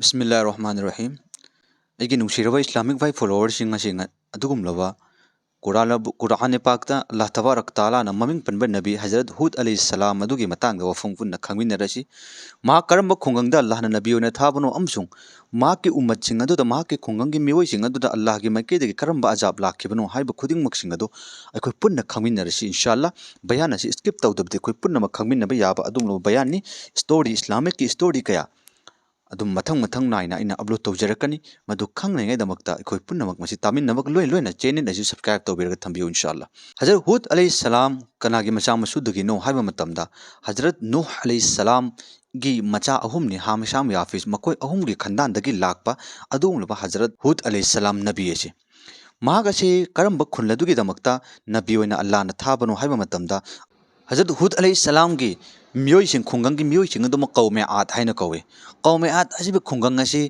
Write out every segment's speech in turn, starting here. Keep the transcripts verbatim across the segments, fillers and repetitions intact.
ꯕꯤꯁꯃꯤꯜꯂꯥꯍꯤꯔ ꯔꯍꯃꯥꯅꯤꯔ ꯔꯍꯤꯝ꯫ ꯑꯩꯒꯤ ꯅꯨꯡꯁꯤꯔꯕ ꯏꯁꯂꯥꯃꯤꯛ ꯚꯥꯏ ꯐꯣꯂꯣꯋꯔꯁꯤꯡ ꯑꯁꯤ ꯉ-, ꯑꯗꯨꯒꯨꯝꯂꯕ ꯀꯨꯔꯥꯟ-, ꯀꯨꯔꯥꯟ ꯄꯥꯛꯇ ꯑꯜꯂꯥꯍ ꯇꯕꯥꯔꯛ ꯇꯥꯂꯥꯅ ꯃꯃꯤꯡ ꯄꯟꯕ ꯅꯕꯤ ꯍꯖꯔꯠ ꯍꯨꯗ ꯑꯂꯩꯍꯤ ꯁꯂꯥꯝ ꯑꯗꯨꯒꯤ ꯃꯇꯥꯡꯗ ꯋꯥꯐꯝ ꯄꯨꯟꯅ ꯈꯪꯃꯤꯟꯅꯔꯁꯤ꯫ ꯃꯍꯥꯛ ꯀꯔꯝꯕ ꯈꯨꯡꯒꯪꯗ ꯑꯜꯂꯥꯍꯅ ꯅꯕꯤ ꯑꯣꯏꯅ ꯊꯥꯕꯅꯣ ꯑꯃꯁꯨꯡ ꯃꯍꯥꯛꯀꯤ ꯎꯝꯃꯠꯁꯤꯡ ꯑꯗꯨꯗ, ꯃꯍꯥꯛꯀꯤ ꯈꯨꯡꯒꯪꯒꯤ ꯃꯤꯑꯣꯏꯁꯤꯡ ꯑꯗꯨꯗ ꯑꯜꯂꯥꯍꯒꯤ ꯃꯥꯏꯀꯩꯗꯒꯤ ꯀꯔꯝꯕ ꯑꯖꯥꯕ ꯂꯥꯛꯈꯤꯕꯅꯣ ꯍꯥꯏꯕ ꯈꯨꯗꯤꯡꯃꯛꯁꯤꯡ ꯑꯗꯨ ꯑꯩꯈꯣꯏ ꯄꯨꯟꯅ ꯈꯪꯃꯤꯟꯅꯔꯁꯤ ꯏꯟꯁꯥ ꯑꯜꯂꯥꯍ꯫ ꯕꯌꯥꯟ ꯑꯁꯤ skip ꯇꯧꯗꯕꯗꯤ ꯑꯩꯈꯣꯏ ꯄꯨꯝꯅꯃꯛ ꯈꯪꯃꯤꯟꯅꯕ ꯌꯥꯕ ꯑꯗꯨꯒꯨꯝꯂꯕ ꯕꯌꯥꯟꯅꯤ꯫ ꯏꯁꯇꯣꯔꯤ, ꯏꯁꯂꯥꯃꯤꯛꯀꯤ ꯏꯁꯇꯣꯔꯤ ꯀꯌꯥ ꯑꯗꯨꯝ ꯃꯊꯪ ꯃꯊꯪ ꯅꯥꯏꯅ ꯑꯩꯅ ꯑꯞꯂꯣꯗ ꯇꯧꯖꯔꯛꯀꯅꯤ꯫ ꯃꯗꯨ ꯈꯪꯂꯤꯉꯩꯗꯃꯛꯇ ꯑꯩꯈꯣꯏ ꯄꯨꯝꯅꯃꯛ ꯃꯁꯤ ꯇꯥꯃꯤꯟꯅꯕꯒ ꯂꯣꯏ ꯂꯣꯏꯅ ꯆꯦꯅꯦꯜ ꯑꯁꯤ ꯁꯕꯁꯀ꯭ꯔꯥꯏꯕ ꯇꯧꯕꯤꯔꯒ ꯊꯝꯕꯤꯌꯨ ꯏꯟꯁꯥ ꯑꯜꯂꯥꯍ꯫ ꯍꯖꯔꯠ ꯍꯨꯗ ꯑꯂꯩꯍꯤ ꯁꯂꯥꯝ ꯀꯅꯥꯒꯤ ꯃꯆꯥ ꯃꯁꯨꯗꯒꯤꯅꯣ ꯍꯥꯏꯕ ꯃꯇꯝꯗ, ꯍꯖꯔꯠ ꯅꯨꯍ ꯑꯂꯩꯍꯤ ꯁꯂꯥꯝꯒꯤ ꯃꯆꯥ ꯑꯍꯨꯝꯅꯤ, ꯍꯥꯝ, ꯍꯤꯁꯥꯝ, ꯌꯥꯐꯤꯁ, ꯃꯈꯣꯏ ꯑꯍꯨꯝꯒꯤ ꯈꯟꯗꯥꯟꯗꯒꯤ ꯂꯥꯛꯄ ꯑꯗꯨꯒꯨꯝꯂꯕ ꯍꯖꯔꯠ ꯍꯨꯗ ꯑꯂꯩꯍꯤ ꯁꯂꯥꯝ ꯅꯕꯤ ꯑꯁꯤ꯫ ꯃꯍꯥꯛ ꯑꯁꯤ ꯀꯔꯝꯕ ꯈꯨꯜ ꯑꯗꯨꯒꯤꯗꯃꯛꯇ ꯅꯕꯤ ꯑꯣꯏꯅ ꯑꯜꯂꯥꯍꯅ ꯊꯥꯕꯅꯣ ꯍꯥꯏꯕ ꯃꯇꯝꯗ, ꯍꯖꯔꯠ ꯍꯨꯗ ꯑꯂꯩꯍꯤ ꯁꯂꯥꯝꯒꯤ ꯃꯤꯑꯣꯏꯁꯤꯡ, ꯈꯨꯡꯒꯪꯒꯤ ꯃꯤꯑꯣꯏꯁꯤꯡ ꯑꯗꯨꯃꯛ ꯀꯧꯃꯦ ꯑꯥꯗ ꯍꯥꯏꯅ ꯀꯧꯏ꯫ ꯀꯧꯃꯦ ꯑꯥꯗ ꯍꯥꯏꯔꯤꯕ ꯈꯨꯡꯒꯪ ꯑꯁꯤ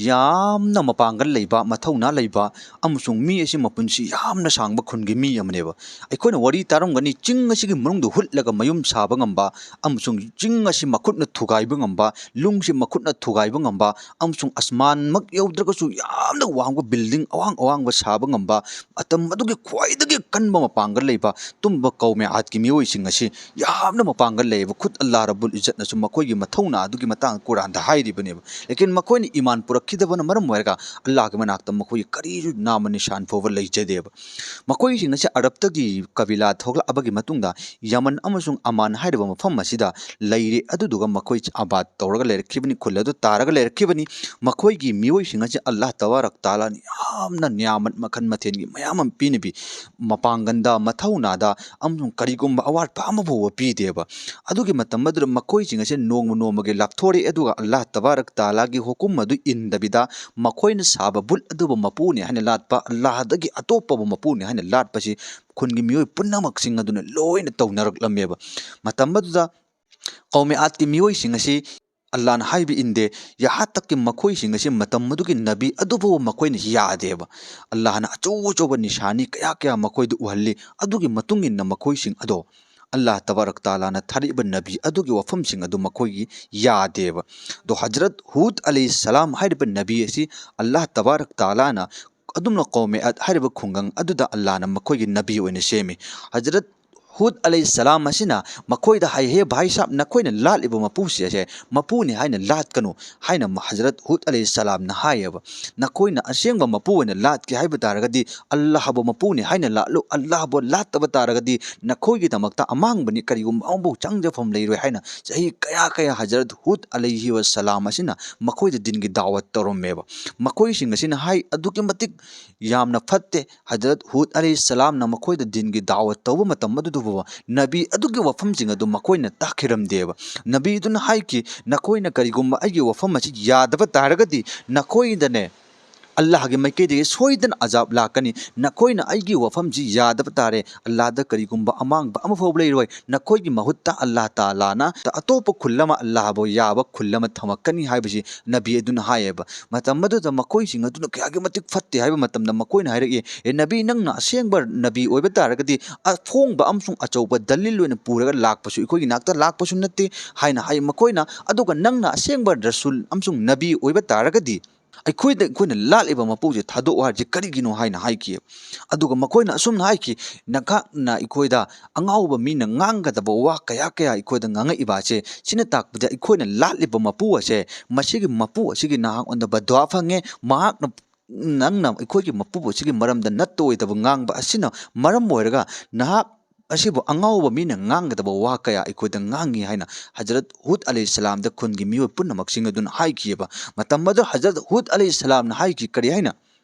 ꯌꯥꯝꯅ ꯃꯄꯥꯡꯒꯜ ꯂꯩꯕ, ꯃꯊꯧꯅꯥ ꯂꯩꯕ ꯑꯃꯁꯨꯡ ꯃꯤ ꯑꯁꯤ ꯃꯄꯨꯟꯁꯤ ꯌꯥꯝꯅ ꯁꯥꯡꯕ ꯈꯨꯟꯒꯤ ꯃꯤ ꯑꯃꯅꯦꯕ꯫ ꯑꯩꯈꯣꯏꯅ ꯋꯥꯔꯤ ꯇꯥꯔꯝꯒꯅꯤ, ꯆꯤꯡ ꯑꯁꯤꯒꯤ ꯃꯅꯨꯡꯗ ꯍꯨꯠꯂꯒ ꯃꯌꯨꯝ ꯁꯥꯕ ꯉꯝꯕ ꯑꯃꯁꯨꯡ ꯆꯤꯡ ꯑꯁꯤ ꯃꯈꯨꯠꯅ ꯊꯨꯒꯥꯏꯕ ꯉꯝꯕ, ꯂꯨꯡꯁꯤ ꯃꯈꯨꯠꯅ ꯊꯨꯒꯥꯏꯕ ꯉꯝꯕ ꯑꯃꯁꯨꯡ ꯑꯁꯃꯥꯟꯃꯛ ꯌꯧꯗ꯭ꯔꯒꯁꯨ ꯌꯥꯝꯅ ꯋꯥꯡꯕ ꯕꯤꯜꯗꯤꯡ ꯑꯋꯥꯡ ꯑꯋꯥꯡꯕ ꯁꯥꯕ ꯉꯝꯕ, ꯃꯇꯝ ꯑꯗꯨꯒꯤ ꯈ꯭ꯋꯥꯏꯗꯒꯤ ꯀꯟꯕ ꯃꯄꯥꯡꯒꯜ ꯂꯩꯕ ꯇꯨꯝꯕ ꯀꯧꯃꯦ ꯑꯥꯗꯀꯤ ꯃꯤꯑꯣꯏꯁꯤꯡ ꯑꯁꯤ ꯌꯥꯝꯅ ꯃꯄꯥꯡꯒꯜ ꯂꯩꯌꯦꯕ꯫ ꯈꯨꯗ ꯑꯜꯂꯥꯍ ꯔꯕꯨꯜ ꯏꯖꯠꯅꯁꯨ ꯃꯈꯣꯏꯒꯤ ꯃꯊꯧꯅꯥ ꯑꯗꯨꯒꯤ ꯃꯇꯥꯡꯗ ꯀꯨꯔꯥꯟꯗ ꯍꯥꯏꯔꯤꯕꯅꯦꯕ꯫ ꯂꯦꯀꯤꯟ ꯃꯈꯣꯏꯅ ꯏꯃꯥꯟ ꯄꯨꯔꯛꯈꯤꯗꯕꯅ ꯃꯔꯝ ꯑꯣꯏꯔꯒ ꯑꯜꯂꯥꯍꯒꯤ ꯃꯅꯥꯛꯇ ꯃꯈꯣꯏꯒꯤ ꯀꯔꯤꯁꯨ ꯅꯥꯃ ꯅꯤꯁꯥꯟ ꯐꯥꯎꯕ ꯂꯩꯖꯗꯦꯕ꯫ ꯃꯈꯣꯏꯁꯤꯡ ꯑꯁꯤ ꯑꯔꯕꯇꯒꯤ ꯀꯕꯤꯂꯥ ꯊꯣꯛꯂꯛꯑꯕꯒꯤ ꯃꯇꯨꯡꯗ ꯌꯃꯟ ꯑꯃꯁꯨꯡ ꯑꯃꯥꯟ ꯍꯥꯏꯔꯤꯕ ꯃꯐꯝ ꯑꯁꯤꯗ ꯂꯩꯔꯦ꯫ ꯑꯗꯨꯗꯨꯒ ꯃꯈꯣꯏ ꯑꯕꯥꯗ ꯇꯧꯔꯒ ꯂꯩꯔꯛꯈꯤꯕꯅꯤ, ꯈꯨꯜ ꯑꯗꯨ ꯇꯥꯔꯒ ꯂꯩꯔꯛꯈꯤꯕꯅꯤ꯫ ꯃꯈꯣꯏꯒꯤ ꯃꯤꯑꯣꯏꯁꯤꯡ ꯑꯁꯤ ꯑꯜꯂꯥꯍ ꯇꯕꯥꯔꯛ ꯇꯥꯂꯥꯅ ꯌꯥꯝꯅ ꯅꯤꯌꯥꯃꯠ ꯃꯈꯜ ꯃꯊꯦꯜꯒꯤ ꯃꯌꯥꯝ ꯑꯃ ꯄꯤꯅꯕꯤ ꯃꯄꯥꯡꯒꯜꯗ, ꯃꯊꯧꯅꯥꯗ ꯑꯃꯁꯨꯡ ꯀꯔꯤꯒꯨꯝꯕ ꯑꯋꯥꯠꯄ ꯑꯃ ꯐꯥꯎꯕ ꯄꯤꯗꯦꯕ꯫ ꯑꯗꯨꯒꯤ ꯃꯇꯝ ꯑꯗꯨꯗ ꯃꯈꯣꯏꯁꯤꯡ ꯑꯁꯤ ꯅꯣꯡꯃ ꯅꯣꯡꯃꯒꯤ ꯂꯥꯞꯊꯣꯔꯛꯑꯦ, ꯑꯗꯨꯒ ꯑꯜꯂꯥꯍ ꯇꯕꯥꯔꯛ ꯇꯥꯂꯥꯒꯤ ꯍꯨꯀꯨꯝ ꯑꯗꯨ ꯏꯟꯗꯕꯤꯗ ꯃꯈꯣꯏꯅ ꯁꯥꯕ ꯕꯨꯠ ꯑꯗꯨꯕꯨ ꯃꯄꯨꯅꯤ ꯍꯥꯏꯅ ꯂꯥꯠꯄ, ꯑꯜꯂꯥꯍꯗꯒꯤ ꯑꯇꯣꯞꯄꯕꯨ ꯃꯄꯨꯅꯤ ꯍꯥꯏꯅ ꯂꯥꯠꯄꯁꯤ ꯈꯨꯟꯒꯤ ꯃꯤꯑꯣꯏ ꯄꯨꯝꯅꯃꯛꯁꯤꯡ ꯑꯗꯨꯅ ꯂꯣꯏꯅ ꯇꯧꯅꯔꯛꯂꯝꯃꯦꯕ꯫ ꯃꯇꯝ ꯑꯗꯨꯗ ꯀꯧꯃꯦ ꯑꯥꯗꯀꯤ ꯃꯤꯑꯣꯏꯁꯤꯡ ꯑꯁꯤ ꯑꯜꯂꯥꯍꯅ ꯍꯥꯏꯕ ꯏꯟꯗꯦ꯫ ꯌꯍꯥ ꯇꯛꯀꯤ ꯃꯈꯣꯏꯁꯤꯡ ꯑꯁꯤ ꯃꯇꯝ ꯑꯗꯨꯒꯤ ꯅꯕꯤ ꯑꯗꯨꯐꯥꯎꯕ ꯃꯈꯣꯏꯅ ꯌꯥꯗꯦꯕ꯫ ꯑꯜꯂꯥꯍꯅ ꯑꯆꯧ ꯑꯆꯧꯕ ꯅꯤꯁꯥꯅꯤ ꯀꯌꯥ ꯀꯌꯥ ꯃꯈꯣꯏꯗ ꯎꯍꯜꯂꯤ꯫ ꯑꯗꯨꯒꯤ ꯃꯇꯨꯡ ꯏꯟꯅ ꯃꯈꯣꯏꯁꯤꯡ ꯑꯗꯣ ꯑꯜꯂꯥꯍ ꯇꯕꯥꯔꯛ ꯇꯥꯂꯥꯅ ꯊꯥꯔꯛꯏꯕ ꯅꯕꯤ ꯑꯗꯨꯒꯤ ꯋꯥꯐꯝꯁꯤꯡ ꯑꯗꯨ ꯃꯈꯣꯏꯒꯤ ꯌꯥꯗꯦꯕ꯫ ꯑꯗꯣ ꯍꯖꯔꯠ ꯍꯨꯗ ꯑꯂꯩꯍꯤ ꯁꯂꯥꯝ ꯍꯥꯏꯔꯤꯕ ꯅꯕꯤ ꯑꯁꯤ ꯑꯜꯂꯥꯍ ꯇꯕꯥꯔꯛ ꯇꯥꯂꯥꯅ ꯑꯗꯨꯝꯅ ꯀꯧꯃꯦ ꯑꯠ ꯍꯥꯏꯔꯤꯕ ꯈꯨꯡꯒꯪ ꯑꯗꯨꯗ ꯑꯜꯂꯥꯍꯅ ꯃꯈꯣꯏꯒꯤ ꯅꯕꯤ ꯑꯣꯏꯅ ꯁꯦꯝꯃꯤ꯫ ꯍꯖꯔꯠ ꯍꯨꯗ ꯑꯂꯩꯍꯤ ꯁꯂꯥꯝ ꯑꯁꯤꯅ ꯃꯈꯣꯏꯗ ꯍꯥꯏ, "ꯍꯦ ꯚꯥꯏ ꯁꯥꯍꯕ, ꯅꯈꯣꯏꯅ ꯂꯥꯠꯂꯤꯕ ꯃꯄꯨꯁꯤ ꯑꯁꯦ ꯃꯄꯨꯅꯤ ꯍꯥꯏꯅ ꯂꯥꯠꯀꯅꯨ" ꯍꯥꯏꯅ ꯍꯖꯔꯠ ꯍꯨꯗ ꯑꯂꯩꯍꯤ ꯁꯂꯥꯝꯅ ꯍꯥꯏꯌꯦꯕ꯫ "ꯅꯈꯣꯏꯅ ꯑꯁꯦꯡꯕ ꯃꯄꯨ ꯑꯣꯏꯅ ꯂꯥꯠꯀꯦ ꯍꯥꯏꯕ ꯇꯥꯔꯒꯗꯤ ꯑꯜꯂꯥꯍꯕꯨ ꯃꯄꯨꯅꯤ ꯍꯥꯏꯅ ꯂꯥꯠꯂꯨ, ꯑꯜꯂꯥꯍꯕꯨ ꯂꯥꯠꯇꯕ ꯇꯥꯔꯒꯗꯤ ꯅꯈꯣꯏꯒꯤꯗꯃꯛꯇ ꯑꯃꯥꯡꯕꯅꯤ, ꯀꯔꯤꯒꯨꯝꯕ ꯑꯃꯐꯥꯎ ꯆꯪꯖꯐꯝ ꯂꯩꯔꯣꯏ" ꯍꯥꯏꯅ ꯆꯍꯤ ꯀꯌꯥ ꯀꯌꯥ ꯍꯖꯔꯠ ꯍꯨꯗ ꯑꯂꯩꯍꯤ ꯋꯥꯁꯂꯥꯝ ꯑꯁꯤꯅ ꯃꯈꯣꯏꯗ ꯗꯤꯟꯒꯤ ꯗꯥꯋꯠ ꯇꯧꯔꯝꯃꯦꯕ꯫ ꯃꯈꯣꯏꯁꯤꯡ ꯑꯁꯤꯅ ꯍꯥꯏ, ꯑꯗꯨꯛꯀꯤ ꯃꯇꯤꯛ ꯌꯥꯝꯅ ꯐꯠꯇꯦ꯫ ꯍꯖꯔꯠ ꯍꯨꯗ ꯑꯂꯩꯍꯤ ꯁꯂꯥꯝꯅ ꯃꯈꯣꯏꯗ ꯗꯤꯟꯒꯤ ꯗꯥꯋꯠ ꯇꯧꯕ ꯃꯇꯝ ꯑꯗꯨꯗ ꯐꯥꯎꯕ ꯅꯕꯤ ꯑꯗꯨꯒꯤ ꯋꯥꯐꯝꯁꯤꯡ ꯑꯗꯨ ꯃꯈꯣꯏꯅ ꯇꯥꯛꯈꯤꯔꯝꯗꯦꯕ꯫ ꯅꯕꯤ ꯑꯗꯨꯅ ꯍꯥꯏꯈꯤ, "ꯅꯈꯣꯏꯅ ꯀꯔꯤꯒꯨꯝꯕ ꯑꯩꯒꯤ ꯋꯥꯐꯝ ꯑꯁꯤ ꯌꯥꯗꯕ ꯇꯥꯔꯒꯗꯤ ꯅꯈꯣꯏꯗꯅꯦ ꯑꯜꯂꯥꯍꯒꯤ ꯃꯥꯏꯀꯩꯗꯒꯤ ꯁꯣꯏꯗꯅ ꯑꯖꯥꯕ ꯂꯥꯛꯀꯅꯤ꯫ ꯅꯈꯣꯏꯅ ꯑꯩꯒꯤ ꯋꯥꯐꯝꯁꯤ ꯌꯥꯗꯕ ꯇꯥꯔꯦ, ꯑꯜꯂꯥꯍꯗ ꯀꯔꯤꯒꯨꯝꯕ ꯑꯃꯥꯡꯕ ꯑꯃꯐꯥꯎꯕ ꯂꯩꯔꯣꯏ꯫ ꯅꯈꯣꯏꯒꯤ ꯃꯍꯨꯠꯇ ꯑꯜꯂꯥꯍ ꯇꯥꯂꯥꯅ ꯑꯇꯣꯞꯄ ꯈꯨꯜ ꯑꯃ, ꯑꯜꯂꯥꯍꯕꯨ ꯌꯥꯕ ꯈꯨꯜ ꯑꯃ ꯊꯝꯃꯛꯀꯅꯤ" ꯍꯥꯏꯕꯁꯤ ꯅꯕꯤ ꯑꯗꯨꯅ ꯍꯥꯏꯌꯦꯕ꯫ ꯃꯇꯝ ꯑꯗꯨꯗ ꯃꯈꯣꯏꯁꯤꯡ ꯑꯗꯨꯅ ꯀꯌꯥꯒꯤ ꯃꯇꯤꯛ ꯐꯠꯇꯦ ꯍꯥꯏꯕ ꯃꯇꯝꯗ ꯃꯈꯣꯏꯅ ꯍꯥꯏꯔꯛꯏ, "ꯑꯦ ꯅꯕꯤ, ꯅꯪꯅ ꯑꯁꯦꯡꯕ ꯅꯕꯤ ꯑꯣꯏꯕ ꯇꯥꯔꯒꯗꯤ ꯑꯐꯣꯡꯕ ꯑꯃꯁꯨꯡ ꯑꯆꯧꯕ ꯗꯂꯤꯜ ꯑꯣꯏꯅ ꯄꯨꯔꯒ ꯂꯥꯛꯄꯁꯨ ꯑꯩꯈꯣꯏꯒꯤ ꯅꯥꯛꯇ ꯂꯥꯛꯄꯁꯨ ꯅꯠꯇꯦ" ꯍꯥꯏꯅ ꯍꯥꯏ ꯃꯈꯣꯏꯅ꯫ "ꯑꯗꯨꯒ ꯅꯪꯅ ꯑꯁꯦꯡꯕ ꯔꯁꯨꯜ ꯑꯃꯁꯨꯡ ꯅꯕꯤ ꯑꯣꯏꯕ ꯇꯥꯔꯒꯗꯤ ꯑꯩꯈꯣꯏꯗ, ꯑꯩꯈꯣꯏꯅ ꯂꯥꯠꯂꯤꯕ ꯃꯄꯨꯁꯦ ꯊꯥꯗꯣꯛꯑꯣ ꯍꯥꯏꯔꯤꯁꯦ ꯀꯔꯤꯒꯤꯅꯣ?" ꯍꯥꯏꯅ ꯍꯥꯏꯈꯤ꯫ ꯑꯗꯨꯒ ꯃꯈꯣꯏꯅ ꯑꯁꯨꯝꯅ ꯍꯥꯏꯈꯤ, "ꯅꯍꯥꯛꯅ ꯑꯩꯈꯣꯏꯗ ꯑꯉꯥꯎꯕ ꯃꯤꯅ ꯉꯥꯡꯒꯗꯕ ꯋꯥ ꯀꯌꯥ ꯀꯌꯥ ꯑꯩꯈꯣꯏꯗ ꯉꯥꯡꯉꯛꯏꯕ ꯑꯁꯦ, ꯁꯤꯅ ꯇꯥꯛꯄꯗꯤ ꯑꯩꯈꯣꯏꯅ ꯂꯥꯠꯂꯤꯕ ꯃꯄꯨ ꯑꯁꯦ, ꯃꯁꯤꯒꯤ ꯃꯄꯨ ꯑꯁꯤꯒꯤ ꯅꯍꯥꯛꯉꯣꯟꯗ ꯕꯗ꯭ꯋꯥ ꯐꯪꯉꯦ, ꯃꯍꯥꯛꯅ, ꯅꯪꯅ ꯑꯩꯈꯣꯏꯒꯤ ꯃꯄꯨ ꯑꯁꯤꯒꯤ ꯃꯔꯝꯗ ꯅꯠꯇ ꯑꯣꯏꯗꯕ ꯉꯥꯡꯕ ꯑꯁꯤꯅ ꯃꯔꯝ ꯑꯣꯏꯔꯒ ꯅꯍꯥꯛ ꯑꯁꯤꯕꯨ ꯑꯉꯥꯎꯕ ꯃꯤꯅ ꯉꯥꯡꯒꯗꯕ ꯋꯥ ꯀꯌꯥ ꯑꯩꯈꯣꯏꯗ ꯉꯥꯡꯉꯤ" ꯍꯥꯏꯅ ꯍꯖꯔꯠ ꯍꯨꯗ ꯑꯂꯩꯍꯤ ꯁꯂꯥꯝꯗ ꯈꯨꯟꯒꯤ ꯃꯤꯑꯣꯏ ꯄꯨꯝꯅꯃꯛꯁꯤꯡ ꯑꯗꯨꯅ ꯍꯥꯏꯈꯤꯑꯕ꯫ ꯃꯇꯝ ꯑꯗꯨ ꯍꯖꯔꯠ ꯍꯨꯗ ꯑꯂꯩꯍꯤ ꯁꯂꯥꯝꯅ ꯍꯥꯏꯈꯤ, ꯀꯔꯤ ꯍꯥꯏꯅ?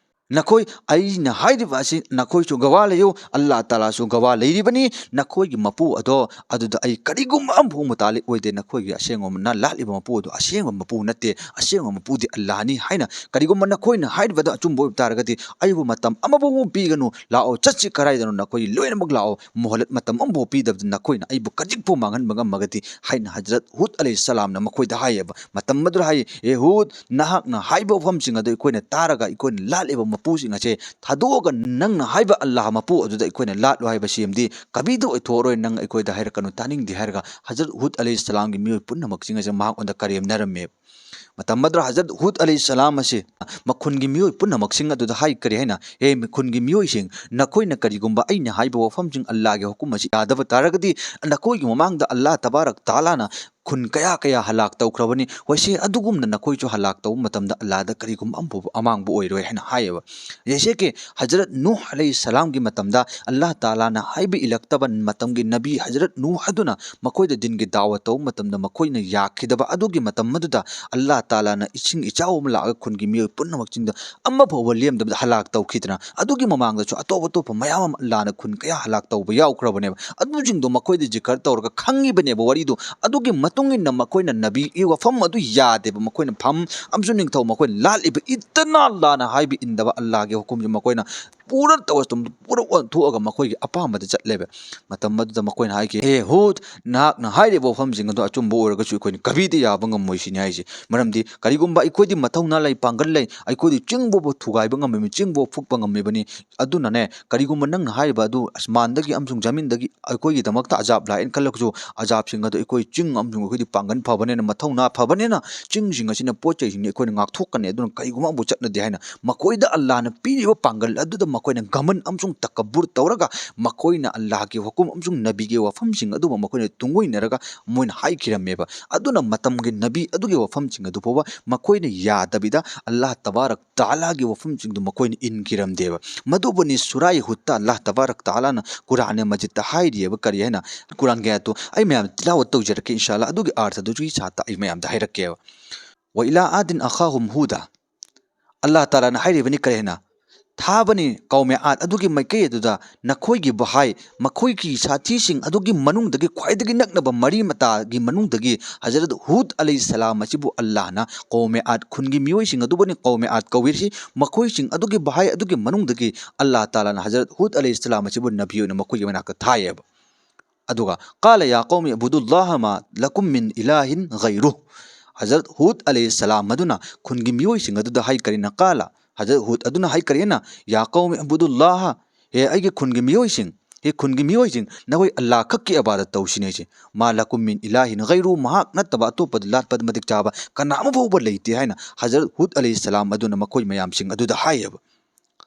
"ꯅꯈꯣꯏ, ꯑꯩꯅ ꯍꯥꯏꯔꯤꯕ ꯑꯁꯤ ꯅꯈꯣꯏꯁꯨ ꯒꯋꯥ ꯂꯩꯌꯨ, ꯑꯜꯂꯥꯍ ꯇꯥꯂꯥꯁꯨ ꯒꯋꯥ ꯂꯩꯔꯤꯕꯅꯤ꯫ ꯅꯈꯣꯏꯒꯤ ꯃꯄꯨ ꯑꯗꯣ ꯑꯗꯨꯗ ꯑꯩ ꯀꯔꯤꯒꯨꯝꯕ ꯑꯃꯐꯥꯎ ꯃꯨꯇꯥꯂꯤꯛ ꯑꯣꯏꯗꯦ꯫ ꯅꯈꯣꯏꯒꯤ ꯑꯁꯦꯡꯕ ꯅ-, ꯂꯥꯠꯂꯤꯕ ꯃꯄꯨ ꯑꯗꯣ ꯑꯁꯦꯡꯕ ꯃꯄꯨ ꯅꯠꯇꯦ, ꯑꯁꯦꯡꯕ ꯃꯄꯨꯗꯤ ꯑꯜꯂꯥꯍꯅꯤ" ꯍꯥꯏꯅ, ꯀꯔꯤꯒꯨꯝꯕ ꯅꯈꯣꯏꯅ ꯍꯥꯏꯔꯤꯕꯗꯣ ꯑꯆꯨꯝꯕ ꯑꯣꯏꯕ ꯇꯥꯔꯒꯗꯤ ꯑꯩꯕꯨ ꯃꯇꯝ ꯑꯃꯐꯥꯎ ꯄꯤꯒꯅꯨ, ꯂꯥꯛꯑꯣ, ꯆꯠꯁꯤ, ꯀꯗꯥꯏꯗꯅꯣ ꯅꯈꯣꯏ ꯂꯣꯏꯅꯃꯛ ꯂꯥꯛꯑꯣ, ꯃꯣꯍꯂꯠ ꯃꯇꯝ ꯑꯃꯐꯥꯎ ꯄꯤꯗꯕꯗ ꯅꯈꯣꯏꯅ ꯑꯩꯕꯨ ꯈꯖꯤꯛꯐꯥꯎ ꯃꯥꯡꯍꯟꯕ ꯉꯝꯃꯒꯗꯤ ꯍꯥꯏꯅ ꯍꯖꯔꯠ ꯍꯨꯗ ꯑꯂꯩꯍꯤ ꯁꯂꯥꯝꯅ ꯃꯈꯣꯏꯗ ꯍꯥꯏꯌꯦꯕ꯫ ꯃꯇꯝ ꯑꯗꯨꯗ ꯍꯥꯏ, "ꯑꯦ ꯍꯨꯗ, ꯅꯍꯥꯛꯅ ꯍꯥꯏꯕ ꯋꯥꯐꯝꯁꯤꯡ ꯑꯗꯨ ꯑꯩꯈꯣꯏꯅ ꯇꯥꯔꯒ ꯑꯩꯈꯣꯏꯅ ꯂꯥꯠꯂꯤꯕ ꯃꯄꯨꯁꯤꯡ ꯑꯁꯦ ꯊꯥꯗꯣꯛꯑꯒ ꯅꯪꯅ ꯍꯥꯏꯕ ꯑꯜꯂꯥꯍ ꯃꯄꯨ ꯑꯗꯨꯗ ꯑꯩꯈꯣꯏꯅ ꯂꯥꯠꯂꯣ ꯍꯥꯏꯕꯁꯤꯃꯗꯤ ꯀꯕꯤꯗ ꯑꯣꯏꯊꯣꯛꯑꯔꯣꯏ, ꯅꯪ ꯑꯩꯈꯣꯏꯗ ꯍꯥꯏꯔꯛꯀꯅꯨ, ꯇꯥꯅꯤꯡꯗꯦ ꯍꯥꯏꯔꯒ ꯍꯖꯔꯠ ꯍꯨꯗ ꯑꯂꯩꯍꯤ ꯁꯂꯥꯝꯒꯤ ꯃꯤꯑꯣꯏ ꯄꯨꯝꯅꯃꯛꯁꯤꯡ ꯑꯁꯦ ꯃꯍꯥꯛꯉꯣꯟꯗ ꯀꯔꯦꯝꯅꯔꯝꯃꯦ꯫ ꯃꯇꯝ ꯑꯗꯨꯗ ꯍꯖꯔꯠ ꯍꯨꯗ ꯑꯂꯩꯍꯤ ꯁꯂꯥꯝ ꯑꯁꯤ ꯃꯈꯨꯟꯒꯤ ꯃꯤꯑꯣꯏ ꯄꯨꯝꯅꯃꯛꯁꯤꯡ ꯑꯗꯨꯗ ꯍꯥꯏ ꯀꯔꯤ ꯍꯥꯏꯅ, "ꯍꯦ ꯃꯈꯨꯟꯒꯤ ꯃꯤꯑꯣꯏꯁꯤꯡ, ꯅꯈꯣꯏꯅ ꯀꯔꯤꯒꯨꯝꯕ ꯑꯩꯅ ꯍꯥꯏꯕ ꯋꯥꯐꯝꯁꯤꯡ, ꯑꯜꯂꯥꯍꯒꯤ ꯍꯨꯀꯨꯝ ꯑꯁꯤ ꯌꯥꯗꯕ ꯇꯥꯔꯒꯗꯤ ꯅꯈꯣꯏꯒꯤ ꯃꯃꯥꯡꯗ ꯑꯜꯂꯥꯍ ꯇꯕꯥꯔꯛ ꯇꯥꯂꯥꯅ ꯈꯨꯟ ꯀꯌꯥ ꯀꯌꯥ ꯍꯂꯥꯛ ꯇꯧꯈ꯭ꯔꯕꯅꯤ꯫ ꯍꯣꯏꯁꯦ, ꯑꯗꯨꯒꯨꯝꯅ ꯅꯈꯣꯏꯁꯨ ꯍꯂꯥꯛ ꯇꯧꯕ ꯃꯇꯝꯗ ꯑꯜꯂꯥꯍꯗ ꯀꯔꯤꯒꯨꯝꯕ ꯑꯃꯐꯥꯎꯕ ꯑꯃꯥꯡꯕ ꯑꯣꯏꯔꯣꯏ" ꯍꯥꯏꯅ ꯍꯥꯏꯌꯦꯕ꯫ ꯖꯩꯁꯦ ꯀꯤ ꯍꯖꯔꯠ ꯅꯨꯍ ꯑꯂꯩꯍꯤ ꯁꯂꯥꯝꯒꯤ ꯃꯇꯝꯗ ꯑꯜꯂꯥꯍ ꯇꯥꯂꯥꯅ ꯍꯥꯏꯕ ꯏꯜꯂꯛꯇꯕ ꯃꯇꯝꯒꯤ ꯅꯕꯤ ꯍꯖꯔꯠ ꯅꯨꯍ ꯑꯗꯨꯅ ꯃꯈꯣꯏꯗ ꯗꯤꯟꯒꯤ ꯗꯥꯋꯥ ꯇꯧꯕ ꯃꯇꯝꯗ ꯃꯈꯣꯏꯅ ꯌꯥꯈꯤꯗꯕ ꯑꯗꯨꯒꯤ ꯃꯇꯝ ꯑꯗꯨꯗ ꯑꯜꯂꯥꯍ ꯇꯥꯂꯥꯅ ꯏꯁꯤꯡ ꯏꯆꯥꯎ ꯑꯃ ꯂꯥꯛꯑꯒ ꯈꯨꯟꯒꯤ ꯃꯤꯑꯣꯏ ꯄꯨꯝꯅꯃꯛꯁꯤꯡꯗ ꯑꯃꯐꯥꯎꯕ ꯂꯦꯝꯗꯕꯗ ꯍꯂꯥꯛ ꯇꯧꯈꯤꯗꯅ, ꯑꯗꯨꯒꯤ ꯃꯃꯥꯡꯗꯁꯨ ꯑꯇꯣꯞ ꯑꯇꯣꯞꯄ ꯃꯌꯥꯝ ꯑꯃ ꯑꯜꯂꯥꯍꯅ ꯈꯨꯟ ꯀꯌꯥ ꯍꯂꯥꯛ ꯇꯧꯕ ꯌꯥꯎꯈ꯭ꯔꯕꯅꯦꯕ꯫ ꯑꯗꯨꯁꯤꯡꯗꯣ ꯃꯈꯣꯏꯗ ꯖꯤꯀꯔ ꯇꯧꯔꯒ ꯈꯪꯉꯤꯕꯅꯦꯕ ꯋꯥꯔꯤꯗꯣ꯫ ꯑꯗꯨꯒꯤ ꯃꯇꯨꯡ ꯏꯟꯅ ꯃꯈꯣꯏꯅ ꯅꯕꯤꯒꯤ ꯋꯥꯐꯝ ꯑꯗꯨ ꯌꯥꯗꯦꯕ꯫ ꯃꯈꯣꯏꯅ ꯐꯝ ꯑꯃꯁꯨꯡ ꯅꯤꯡꯊꯧ ꯃꯈꯣꯏꯅ ꯂꯥꯠꯂꯤꯕ ꯏꯠꯇꯅꯥ ꯑꯜꯂꯥꯍꯅ ꯍꯥꯏꯕ ꯏꯟꯗꯕ ꯑꯜꯂꯥꯍꯒꯤ ꯍꯨꯀꯨꯝꯁꯦ ꯃꯈꯣꯏꯅ ꯄꯨꯔ ꯇꯧꯔ ꯄꯨꯔ ꯑꯣꯟꯊꯣꯛꯑꯒ ꯃꯈꯣꯏꯒꯤ ꯑꯄꯥꯝꯕꯗ ꯆꯠꯂꯦꯕ꯫ ꯃꯇꯝ ꯑꯗꯨꯗ ꯃꯈꯣꯏꯅ ꯍꯥꯏꯈꯤ, "ꯍꯦ ꯍꯨꯗ, ꯅꯍꯥꯛꯅ ꯍꯥꯏꯔꯤꯕ ꯋꯥꯐꯝꯁꯤꯡ ꯑꯗꯨ ꯑꯆꯨꯝꯕ ꯑꯣꯏꯔꯒꯁꯨ ꯑꯩꯈꯣꯏꯅ ꯀꯕꯤꯗ ꯌꯥꯕ ꯉꯝꯃꯣꯏ" ꯁꯤꯅꯤ ꯍꯥꯏꯁꯦ꯫ ꯃꯔꯝꯗꯤ ꯀꯔꯤꯒꯨꯝꯕ ꯑꯩꯈꯣꯏꯗꯤ ꯃꯊꯧꯅꯥ ꯂꯩ, ꯄꯥꯡꯒꯜ ꯂꯩ, ꯑꯩꯈꯣꯏꯗꯤ ꯆꯤꯡ ꯐꯥꯎꯕ ꯊꯨꯒꯥꯏꯕ ꯉꯝꯃꯤꯕꯅꯤ, ꯆꯤꯡ ꯐꯥꯎꯕ ꯐꯨꯛꯄ ꯉꯝꯃꯤꯕꯅꯤ꯫ ꯑꯗꯨꯅꯅꯦ, ꯀꯔꯤꯒꯨꯝꯕ ꯅꯪꯅ ꯍꯥꯏꯔꯤꯕ ꯑꯗꯨ ꯑꯁꯃꯥꯟꯗꯒꯤ ꯑꯃꯁꯨꯡ ꯖꯃꯤꯟꯗꯒꯤ ꯑꯩꯈꯣꯏꯒꯤꯗꯃꯛꯇ ꯑꯖꯥꯕ ꯂꯥꯛꯑꯦꯅ ꯈꯜꯂꯒꯁꯨ, ꯑꯖꯥꯕꯁꯤꯡ ꯑꯗꯨ ꯑꯩꯈꯣꯏ ꯆꯤꯡ ꯑꯃꯁꯨꯡ ꯑꯩꯈꯣꯏꯗꯤ ꯄꯥꯡꯒꯜ ꯐꯕꯅꯤꯅ, ꯃꯊꯧꯅꯥ ꯐꯕꯅꯤꯅ, ꯆꯤꯡꯁꯤꯡ ꯑꯁꯤꯅ ꯄꯣꯠ ꯆꯩꯁꯤꯡꯁꯤ ꯑꯩꯈꯣꯏꯅ ꯉꯥꯛꯊꯣꯛꯀꯅꯤ, ꯑꯗꯨꯅ ꯀꯔꯤꯒꯨꯝꯕ ꯑꯃꯕꯨ ꯆꯠꯅꯗꯦ ꯍꯥꯏꯅ ꯃꯈꯣꯏꯗ ꯑꯜꯂꯥꯍꯅ ꯄꯤꯔꯤꯕ ꯄꯥꯡꯒꯜ ꯑꯗꯨꯗ ꯃꯈꯣꯏꯅ ꯒꯃꯟ ꯑꯃꯁꯨꯡ ꯇꯀꯕꯨꯔ ꯇꯧꯔꯒ ꯃꯈꯣꯏꯅ ꯑꯜꯂꯥꯍꯒꯤ ꯍꯨꯀꯨꯝ ꯑꯃꯁꯨꯡ ꯅꯕꯤꯒꯤ ꯋꯥꯐꯝꯁꯤꯡ ꯑꯗꯨꯕꯨ ꯃꯈꯣꯏꯅ ꯇꯨꯡꯑꯣꯏꯅꯔꯒ ꯃꯣꯏꯅ ꯍꯥꯏꯈꯤꯔꯝꯃꯦꯕ꯫ ꯑꯗꯨꯅ ꯃꯇꯝꯒꯤ ꯅꯕꯤ ꯑꯗꯨꯒꯤ ꯋꯥꯐꯝꯁꯤꯡ ꯑꯗꯨ ꯐꯥꯎꯕ ꯃꯈꯣꯏꯅ ꯌꯥꯗꯕꯤꯗ ꯑꯜꯂꯥꯍ ꯇꯕꯥꯔꯛ ꯇꯥꯂꯥꯒꯤ ꯋꯥꯐꯝꯁꯤꯡꯗꯨ ꯃꯈꯣꯏꯅ ꯏꯟꯈꯤꯔꯝꯗꯦꯕ꯫ ꯃꯗꯨꯕꯨꯅꯤ ꯁꯨꯔꯥꯏ ꯍꯨꯠꯇ ꯑꯜꯂꯥꯍ ꯇꯕꯥꯔꯛ ꯇꯥꯂꯥꯅ ꯀꯨꯔꯥꯟ ꯃꯖꯤꯠꯇ ꯍꯥꯏꯔꯤꯑꯕ꯫ ꯀꯔꯤ ꯍꯥꯏꯅ? ꯀꯨꯔꯥꯟꯒꯤ ꯑꯥꯌꯠꯇꯨ ꯑꯩ ꯃꯌꯥꯝ ꯇꯤꯂꯥꯋꯠ ꯇꯧꯖꯔꯛꯀꯦ, ꯏꯟꯁꯥ ꯑꯜꯂꯥꯍ꯫ ꯑꯗꯨꯒꯤ ꯑꯥꯔꯊꯗꯨꯒꯤ ꯁꯥꯠꯇ ꯑꯩ ꯃꯌꯥꯝꯗ ꯍꯥꯏꯔꯛꯀꯦꯕ꯫ "ꯋ ꯏꯂꯥ ꯑꯥꯗꯤꯟ ꯑꯈꯥꯍꯨꯝ ꯍꯨꯗꯥ"꯫ ꯑꯜꯂꯥꯍ ꯇꯥꯂꯥꯅ ꯍꯥꯏꯔꯤꯕꯅꯤ ꯀꯔꯤ ꯍꯥꯏꯅ? "ꯊꯥꯕꯅꯤ ꯀꯧꯃꯦ ꯑꯥꯗ ꯑꯗꯨꯒꯤ ꯃꯥꯏꯀꯩ ꯑꯗꯨꯗ ꯅꯈꯣꯏꯒꯤ ꯚꯥꯏ, ꯃꯈꯣꯏꯒꯤ ꯁꯥꯊꯤꯁꯤꯡ ꯑꯗꯨꯒꯤ ꯃꯅꯨꯡꯗꯒꯤ ꯈ꯭ꯋꯥꯏꯗꯒꯤ ꯅꯛꯅꯕ ꯃꯔꯤ ꯃꯇꯥꯒꯤ ꯃꯅꯨꯡꯗꯒꯤ ꯍꯖꯔꯠ ꯍꯨꯗ ꯑꯂꯩꯍꯤ ꯁꯂꯥꯝ ꯑꯁꯤꯕꯨ ꯑꯜꯂꯥꯍꯅ ꯀꯧꯃꯦ ꯑꯥꯗ ꯈꯨꯟꯒꯤ ꯃꯤꯑꯣꯏꯁꯤꯡ ꯑꯗꯨꯕꯨꯅꯤ ꯀꯧꯃꯦ ꯑꯥꯗ ꯀꯧꯏꯔꯤꯁꯤ, ꯃꯈꯣꯏꯁꯤꯡ ꯑꯗꯨꯒꯤ ꯚꯥꯏ ꯑꯗꯨꯒꯤ ꯃꯅꯨꯡꯗꯒꯤ ꯑꯜꯂꯥꯍ ꯇꯥꯂꯥꯅ ꯍꯖꯔꯠ ꯍꯨꯗ ꯑꯂꯩꯍꯤ ꯁꯂꯥꯝ ꯑꯁꯤꯕꯨ ꯅꯕꯤ ꯑꯣꯏꯅ ꯃꯈꯣꯏꯒꯤ ꯃꯅꯥꯛꯇ ꯊꯥꯏꯑꯕ"꯫ ꯑꯗꯨꯒ "ꯀꯥꯂ ꯌꯥ ꯀꯧꯃꯤ ꯑꯕꯨꯗꯨꯜꯂꯥꯍ ꯃꯥ ꯂꯀꯨꯝ ꯃꯤꯟ ꯏꯂꯥꯍꯤꯟ ꯒꯩꯔꯨ"꯫ ꯍꯖꯔꯠ ꯍꯨꯗ ꯑꯂꯩꯍꯤ ꯁꯂꯥꯝ ꯑꯗꯨꯅ ꯈꯨꯟꯒꯤ ꯃꯤꯑꯣꯏꯁꯤꯡ ꯑꯗꯨꯗ ꯍꯥꯏ ꯀꯔꯤꯅ? "ꯀꯥꯂ", ꯍꯖꯔꯠ ꯍꯨꯗ ꯑꯗꯨꯅ ꯍꯥꯏꯈ꯭ꯔꯦꯅ, "ꯌꯥ ꯀꯧꯃꯤ ꯑꯕꯨꯗꯨꯜꯂꯥꯍ, ꯍꯦ ꯑꯩꯒꯤ ꯈꯨꯟꯒꯤ ꯃꯤꯑꯣꯏꯁꯤꯡ, ꯍꯦ ꯈꯨꯟꯒꯤ ꯃꯤꯑꯣꯏꯁꯤꯡ, ꯅꯈꯣꯏ ꯑꯜꯂꯥꯍ ꯈꯛꯀꯤ ꯏꯕꯥꯗꯠ ꯇꯧꯁꯤꯅꯦ" ꯍꯥꯏꯁꯦ꯫ "ꯃꯥ ꯂꯀꯨꯝ ꯃꯤꯟ ꯏꯂꯥꯍꯤꯟ ꯒꯩꯔꯨ, ꯃꯍꯥꯛ ꯅꯠꯇꯕ ꯑꯇꯣꯞꯄꯗ ꯂꯥꯠꯄꯗ ꯃꯇꯤꯛ ꯆꯥꯕ ꯀꯅꯥ ꯑꯃ ꯐꯥꯎꯕ ꯂꯩꯇꯦ" ꯍꯥꯏꯅ ꯍꯖꯔꯠ ꯍꯨꯗ ꯑꯂꯩꯍꯤꯁꯁꯂꯥꯝ ꯑꯗꯨꯅ ꯃꯈꯣꯏ ꯃꯌꯥꯝꯁꯤꯡ ꯑꯗꯨꯗ ꯍꯥꯏꯌꯦꯕ꯫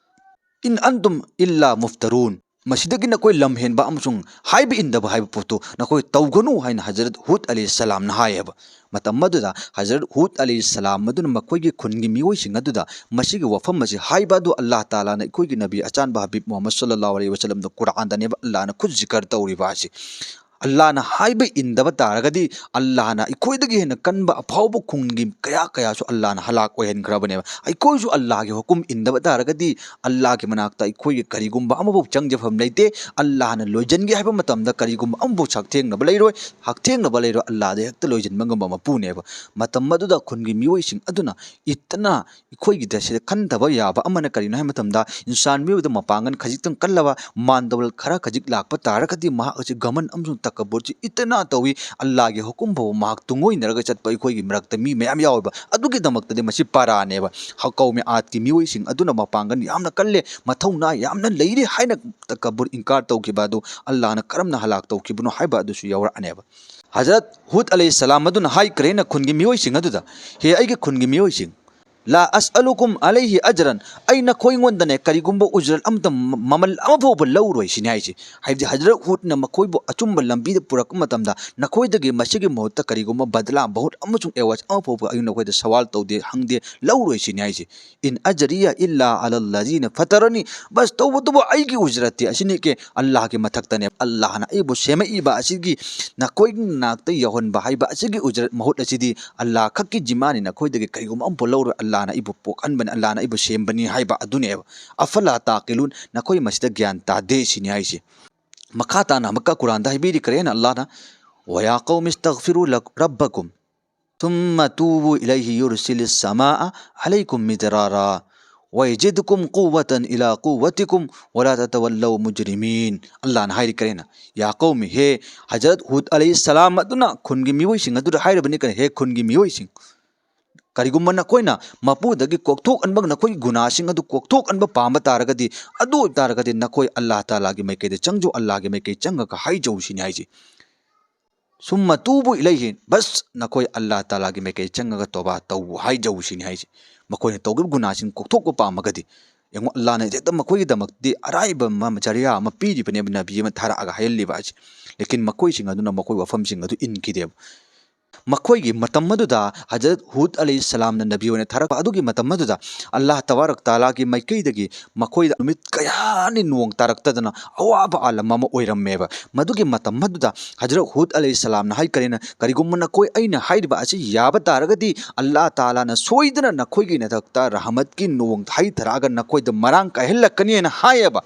"ꯏꯟ ꯑꯟꯇꯨꯝ ꯏꯜꯂꯥ ꯃꯨꯐꯇꯔꯨꯟ, ꯃꯁꯤꯗꯒꯤ ꯅꯈꯣꯏ ꯂꯝ ꯍꯦꯟꯕ ꯑꯃꯁꯨꯡ ꯍꯥꯏꯕ ꯏꯟꯗꯕ ꯍꯥꯏꯕ ꯄꯣꯠꯇꯨ ꯅꯈꯣꯏ ꯇꯧꯒꯅꯨ" ꯍꯥꯏꯅ ꯍꯖꯔꯠ ꯍꯨꯗ ꯑꯂꯩꯍꯤꯁꯁꯂꯥꯝꯅ ꯍꯥꯏꯌꯦꯕ꯫ ꯃꯇꯝ ꯑꯗꯨꯗ ꯍꯖꯔꯠ ꯍꯨꯗ ꯑꯂꯩꯍꯤꯁꯁꯂꯥꯝ ꯑꯗꯨꯅ ꯃꯈꯣꯏꯒꯤ ꯈꯨꯟꯒꯤ ꯃꯤꯑꯣꯏꯁꯤꯡ ꯑꯗꯨꯗ ꯃꯁꯤꯒꯤ ꯋꯥꯐꯝ ꯑꯁꯤ ꯍꯥꯏꯕ ꯑꯗꯨ ꯑꯜꯂꯥꯍ ꯇꯥꯂꯥꯅ ꯑꯩꯈꯣꯏꯒꯤ ꯅꯕꯤ ꯑꯆꯥꯟꯕ ꯍꯕꯤꯕ ꯃꯨꯍꯝꯃꯗ ꯁꯜꯂꯜꯂꯥꯍꯨ ꯑꯂꯩꯍꯤ ꯋꯁꯜꯂꯝꯗ ꯀꯨꯔꯥꯟꯗꯅꯦꯕ ꯑꯜꯂꯥꯍꯅ ꯈꯨꯠ ꯖꯤꯀꯔ ꯇꯧꯔꯤꯕ ꯑꯁꯤ꯫ ꯑꯜꯂꯥꯍꯅ ꯍꯥꯏꯕ ꯏꯟꯗꯕ ꯇꯥꯔꯒꯗꯤ ꯑꯜꯂꯥꯍꯅ ꯑꯩꯈꯣꯏꯗꯒꯤ ꯍꯦꯟꯅ ꯀꯟꯕ ꯑꯐꯥꯎꯕ ꯈꯨꯟꯒꯤ ꯀꯌꯥ ꯀꯌꯥꯁꯨ ꯑꯜꯂꯥꯍꯅ ꯍꯂꯥꯛ ꯑꯣꯏꯍꯟꯈ꯭ꯔꯕꯅꯦꯕ꯫ ꯑꯩꯈꯣꯏꯁꯨ ꯑꯜꯂꯥꯍꯒꯤ ꯍꯨꯀꯨꯝ ꯏꯟꯗꯕ ꯇꯥꯔꯒꯗꯤ ꯑꯜꯂꯥꯍꯒꯤ ꯃꯅꯥꯛꯇ ꯑꯩꯈꯣꯏꯒꯤ ꯀꯔꯤꯒꯨꯝꯕ ꯑꯃꯐꯥꯎ ꯆꯪꯖꯐꯝ ꯂꯩꯇꯦ꯫ ꯑꯜꯂꯥꯍꯅ ꯂꯣꯏꯖꯟꯒꯦ ꯍꯥꯏꯕ ꯃꯇꯝꯗ ꯀꯔꯤꯒꯨꯝꯕ ꯑꯃꯐꯥꯎ ꯍꯛꯊꯦꯡꯅꯕ ꯂꯩꯔꯣꯏ꯫ ꯍꯛꯊꯦꯡꯅꯕ ꯂꯩꯔꯣꯏ, ꯑꯜꯂꯥꯍꯗ ꯍꯦꯛꯇ ꯂꯣꯏꯖꯟꯕ ꯉꯝꯕ ꯃꯄꯨꯅꯦꯕ꯫ ꯃꯇꯝ ꯑꯗꯨꯗ ꯈꯨꯟꯒꯤ ꯃꯤꯑꯣꯏꯁꯤꯡ ꯑꯗꯨꯅ ꯏꯠꯇꯅ ꯑꯩꯈꯣꯏꯒꯤꯗ ꯁꯤꯗ ꯈꯟꯊꯕ ꯌꯥꯕ ꯑꯃꯅ ꯀꯔꯤꯅꯣ ꯍꯥꯏꯕ ꯃꯇꯝꯗ, ꯏꯟꯁꯥꯟ ꯃꯤꯑꯣꯏꯕꯗ ꯃꯄꯥꯡꯒꯜ ꯈꯖꯤꯛꯇꯪ ꯀꯜꯂꯕ, ꯃꯥꯟꯗꯕ ꯈꯔ ꯈꯖꯤꯛ ꯂꯥꯛꯄ ꯇꯥꯔꯒꯗꯤ ꯃꯍꯥꯛ ꯑꯁꯤ ꯒꯃꯟ ꯑꯃꯁꯨꯡ ꯇꯀꯕꯨꯔꯁꯤ ꯏꯇꯅꯥ ꯇꯧꯏ꯫ ꯑꯜꯂꯥꯍꯒꯤ ꯍꯨꯀꯨꯝ ꯐꯥꯎꯕ ꯃꯍꯥꯛ ꯇꯨꯡꯑꯣꯏꯅꯔꯒ ꯆꯠꯄ ꯑꯩꯈꯣꯏꯒꯤ ꯃꯔꯛꯇ ꯃꯤ ꯃꯌꯥꯝ ꯌꯥꯎꯋꯦꯕ꯫ ꯑꯗꯨꯒꯤꯗꯃꯛꯇꯗꯤ ꯃꯁꯤ ꯄꯔꯥꯅꯦꯕ꯫ ꯍ-, ꯀꯧꯃꯤ ꯑꯥꯗꯀꯤ ꯃꯤꯑꯣꯏꯁꯤꯡ ꯑꯗꯨꯅ ꯃꯄꯥꯡꯒꯜ ꯌꯥꯝꯅ ꯀꯜꯂꯦ, ꯃꯊꯧꯅꯥ ꯌꯥꯝꯅ ꯂꯩꯔꯦ ꯍꯥꯏꯅ ꯇꯀꯕꯨꯔ ꯏꯟꯀꯥꯔ ꯇꯧꯈꯤꯕ ꯑꯗꯨ ꯑꯜꯂꯥꯍꯅ ꯀꯔꯝꯅ ꯍꯂꯥꯛ ꯇꯧꯈꯤꯕꯅꯣ ꯍꯥꯏꯕ ꯑꯗꯨꯁꯨ ꯌꯥꯎꯔꯛꯑꯅꯦꯕ꯫ ꯍꯖꯔꯠ ꯍꯨꯗ ꯑꯂꯩꯍꯤꯁꯁꯂꯥꯝ ꯑꯗꯨꯅ ꯍꯥꯏꯈ꯭ꯔꯦꯅ ꯈꯨꯟꯒꯤ ꯃꯤꯑꯣꯏꯁꯤꯡ ꯑꯗꯨꯗ, "ꯍꯦ ꯑꯩꯒꯤ ꯈꯨꯟꯒꯤ ꯃꯤꯑꯣꯏꯁꯤꯡ, ꯂꯥ ꯑꯁꯑꯂꯨꯀꯨꯝ ꯑꯂꯩꯍꯤ ꯑꯖꯔꯟ, ꯑꯩ ꯅꯈꯣꯏꯉꯣꯟꯗꯅꯦ ꯀꯔꯤꯒꯨꯝꯕ ꯎꯖꯔꯠ ꯑꯃꯇ, ꯃ-, ꯃꯃꯜ ꯑꯃ ꯐꯥꯎꯕ ꯂꯧꯔꯣꯏ" ꯁꯤꯅꯤ ꯍꯥꯏꯁꯦ꯫ ꯍꯥꯏꯕꯗꯤ ꯍꯖꯔꯠ ꯍꯨꯗꯅ ꯃꯈꯣꯏꯕꯨ ꯑꯆꯨꯝꯕ ꯂꯝꯕꯤꯗ ꯄꯨꯔꯛꯄ ꯃꯇꯝꯗ ꯅꯈꯣꯏꯗꯒꯤ ꯃꯁꯤꯒꯤ ꯃꯍꯨꯠꯇ ꯀꯔꯤꯒꯨꯝꯕ ꯕꯗꯂꯥ, ꯃꯍꯨꯠ ꯑꯃꯁꯨꯡ ꯑꯦꯋꯥꯖ ꯑꯃ ꯐꯥꯎꯕ ꯑꯩ ꯅꯈꯣꯏꯗ ꯁꯋꯥꯜ ꯇꯧꯗꯦ, ꯍꯪꯗꯦ, ꯂꯧꯔꯣꯏ ꯁꯤꯅꯤ ꯍꯥꯏꯁꯦ꯫ "ꯏꯟ ꯑꯖꯔꯤꯌ ꯏꯜꯂꯥ ꯑꯂꯜꯂꯖꯤꯅ ꯐꯇꯔꯅꯤ", ꯕꯁ ꯇꯧꯕꯇꯕꯨ ꯑꯩꯒꯤ ꯎꯖꯔꯠꯇꯤ ꯑꯁꯤꯅꯤ ꯀꯦ, ꯑꯜꯂꯥꯍꯒꯤ ꯃꯊꯛꯇꯅꯦ꯫ ꯑꯜꯂꯥꯍꯅ ꯑꯩꯕꯨ ꯁꯦꯝꯃꯛꯏꯕ ꯑꯁꯤꯒꯤ ꯅꯈꯣꯏꯒꯤ ꯅꯥꯛꯇ ꯌꯧꯍꯟꯕ ꯍꯥꯏꯕ ꯑꯁꯤꯒꯤ ꯎꯖꯔꯠ, ꯃꯍꯨꯠ ꯑꯁꯤꯗꯤ ꯑꯜꯂꯥꯍ ꯈꯛꯀꯤ ꯖꯤꯝꯃꯥꯅꯤ, ꯅꯈꯣꯏꯗꯒꯤ ꯀꯔꯤꯒꯨꯝꯕ ꯑꯃꯐꯥꯎ ꯂꯧꯔꯣꯏ꯫ ꯑꯜꯂꯥꯍꯅ ꯑꯩꯕꯨ ꯄꯣꯛꯍꯟꯕꯅꯤ, ꯑꯜꯂꯥꯍꯅ ꯑꯩꯕꯨ ꯁꯦꯝꯕꯅꯤ ꯍꯥꯏꯕ ꯑꯗꯨꯅꯦꯕ꯫ "ꯑꯐꯂꯥ ꯇꯥꯀꯤꯂꯨꯟ", ꯅꯈꯣꯏ ꯃꯁꯤꯗ ꯒ꯭ꯌꯥꯟ ꯇꯥꯗꯦ ꯁꯤꯅꯤ ꯍꯥꯏꯁꯦ꯫ ꯃꯈꯥ ꯇꯥꯅ ꯑꯃꯨꯛꯀ ꯀꯨꯔꯥꯟꯗ ꯍꯥꯏꯕꯤꯔꯤ ꯀꯔꯦꯅ ꯑꯜꯂꯥꯍꯅ, "ꯋꯌꯥ ꯀꯧꯃꯤ ꯏꯁꯇꯒꯐꯤꯔꯨ ꯂꯛ-, ꯔꯕ꯭ꯕꯀꯨꯝ ꯁꯨꯝꯃ ꯇꯨꯕꯨ ꯏꯂꯩꯍꯤ ꯌꯨꯔꯁꯤꯂꯤꯁ ꯁꯃꯥꯑ ꯑꯂꯩꯀꯨꯝ ꯃꯤꯗꯔꯥꯔꯥ ꯋꯌꯖꯤꯗꯀꯨꯝ ꯀꯨꯋ꯭ꯋꯇꯟ ꯏꯂꯥ ꯀꯨꯋ꯭ꯋꯇꯤꯀꯨꯝ ꯋꯂꯥ ꯇꯇꯋꯜꯂꯧ ꯃꯨꯖꯔꯤꯃꯤꯟ"꯫ ꯑꯜꯂꯥꯍꯅ ꯍꯥꯏꯔꯤ ꯀꯔꯦꯅ, "ꯌꯥ ꯀꯧꯃꯤ", ꯍꯦ ꯍꯖꯔꯠ ꯍꯨꯗ ꯑꯂꯩꯍꯤꯁꯁꯂꯥꯝ ꯑꯗꯨꯅ ꯈꯨꯟꯒꯤ ꯃꯤꯑꯣꯏꯁꯤꯡ ꯑꯗꯨꯗ ꯍꯥꯏꯔꯕꯅꯤ ꯀꯔꯦ, "ꯍꯦ ꯈꯨꯟꯒꯤ ꯃꯤꯑꯣꯏꯁꯤꯡ, ꯀꯔꯤꯒꯨꯝꯕ ꯅꯈꯣꯏꯅ ꯃꯄꯨꯗꯒꯤ ꯀꯣꯛꯊꯣꯛꯍꯟꯕ, ꯅꯈꯣꯏꯒꯤ ꯒꯨꯅꯥꯁꯤꯡ ꯑꯗꯨ ꯀꯣꯛꯊꯣꯛꯍꯟꯕ ꯄꯥꯝꯕ ꯇꯥꯔꯒꯗꯤ, ꯑꯗꯨ ꯑꯣꯏꯕ ꯇꯥꯔꯒꯗꯤ ꯅꯈꯣꯏ ꯑꯜꯂꯥꯍ ꯇꯥꯂꯥꯒꯤ ꯃꯥꯏꯀꯩꯗ ꯆꯪꯖꯧ, ꯑꯜꯂꯥꯍꯒꯤ ꯃꯥꯏꯀꯩ ꯆꯪꯉꯒ ꯍꯥꯏꯖꯧ ꯁꯤꯅꯤ ꯍꯥꯏꯁꯦ꯫ ꯁꯨꯝꯃ ꯇꯨꯕꯨ ꯏꯂꯩꯍꯤ, ꯕꯁ ꯅꯈꯣꯏ ꯑꯜꯂꯥꯍ ꯇꯥꯂꯥꯒꯤ ꯃꯥꯏꯀꯩ ꯆꯪꯉꯒ ꯇꯣꯕꯥ ꯇꯧ ꯍꯥꯏꯖꯧ ꯁꯤꯅꯤ ꯍꯥꯏꯁꯦ꯫ ꯃꯈꯣꯏꯅ ꯇꯧꯈꯤꯕ ꯒꯨꯅꯥꯁꯤꯡ ꯀꯣꯛꯊꯣꯛꯄ ꯄꯥꯝꯃꯒꯗꯤ꯫ ꯌꯦꯡꯉꯣ, ꯑꯜꯂꯥꯍꯅ ꯍꯦꯛꯇ ꯃꯈꯣꯏꯒꯤꯗꯃꯛꯇꯤ ꯑꯔꯥꯏꯕ ꯑꯃ, ꯖꯔꯤꯌꯥ ꯑꯃ ꯄꯤꯔꯤꯕꯅꯦꯕ, ꯅꯕꯤ ꯑꯃ ꯊꯥꯔꯛꯑꯒ ꯍꯥꯏꯍꯜꯂꯤꯕ ꯍꯥꯏꯁꯦ꯫ ꯂꯦꯀꯤꯟ ꯃꯈꯣꯏꯁꯤꯡ ꯑꯗꯨꯅ ꯃꯈꯣꯏ ꯋꯥꯐꯝꯁꯤꯡ ꯑꯗꯨ ꯏꯟꯈꯤꯗꯦꯕ꯫ ꯃꯈꯣꯏꯒꯤ ꯃꯇꯝ ꯑꯗꯨꯗ ꯍꯖꯔꯠ ꯍꯨꯗ ꯑꯂꯩꯍꯤ ꯁꯂꯥꯝꯅ ꯅꯕꯤ ꯑꯣꯏꯅ ꯊꯥꯔꯛꯄ ꯑꯗꯨꯒꯤ ꯃꯇꯝ ꯑꯗꯨꯗ ꯑꯜꯂꯥꯍ ꯇꯕꯥꯔꯛ ꯇꯥꯂꯥꯒꯤ ꯃꯥꯏꯀꯩꯗꯒꯤ ꯃꯈꯣꯏꯗ ꯅꯨꯃꯤꯠ ꯀꯌꯥꯅꯤ ꯅꯣꯡ ꯇꯥꯔꯛꯇꯗꯅ ꯑꯋꯥꯕ ꯑꯥꯂꯝ ꯑꯃ ꯑꯣꯏꯔꯝꯃꯦꯕ꯫ ꯃꯗꯨꯒꯤ ꯃꯇꯝ ꯑꯗꯨꯗ ꯍꯖꯔꯠ ꯍꯨꯗ ꯑꯂꯩꯍꯤ ꯁꯂꯥꯝꯅ ꯍꯥꯏꯈꯔꯦꯅ, "ꯀꯔꯤꯒꯨꯝꯕ ꯅꯈꯣꯏ ꯑꯩꯅ ꯍꯥꯏꯔꯤꯕ ꯑꯁꯤ ꯌꯥꯕ ꯇꯥꯔꯒꯗꯤ ꯑꯜꯂꯥꯍ ꯇꯥꯂꯥꯅ ꯁꯣꯏꯗꯅ ꯅꯈꯣꯏꯒꯤ ꯅꯊꯛꯇ ꯔꯍꯃꯠꯀꯤ ꯅꯣꯡ ꯍꯩꯊꯔꯛꯑꯒ ꯅꯈꯣꯏꯗ ꯃꯔꯥꯡ ꯀꯥꯏꯍꯜꯂꯛꯀꯅꯤꯅ" ꯍꯥꯏꯌꯦꯕ꯫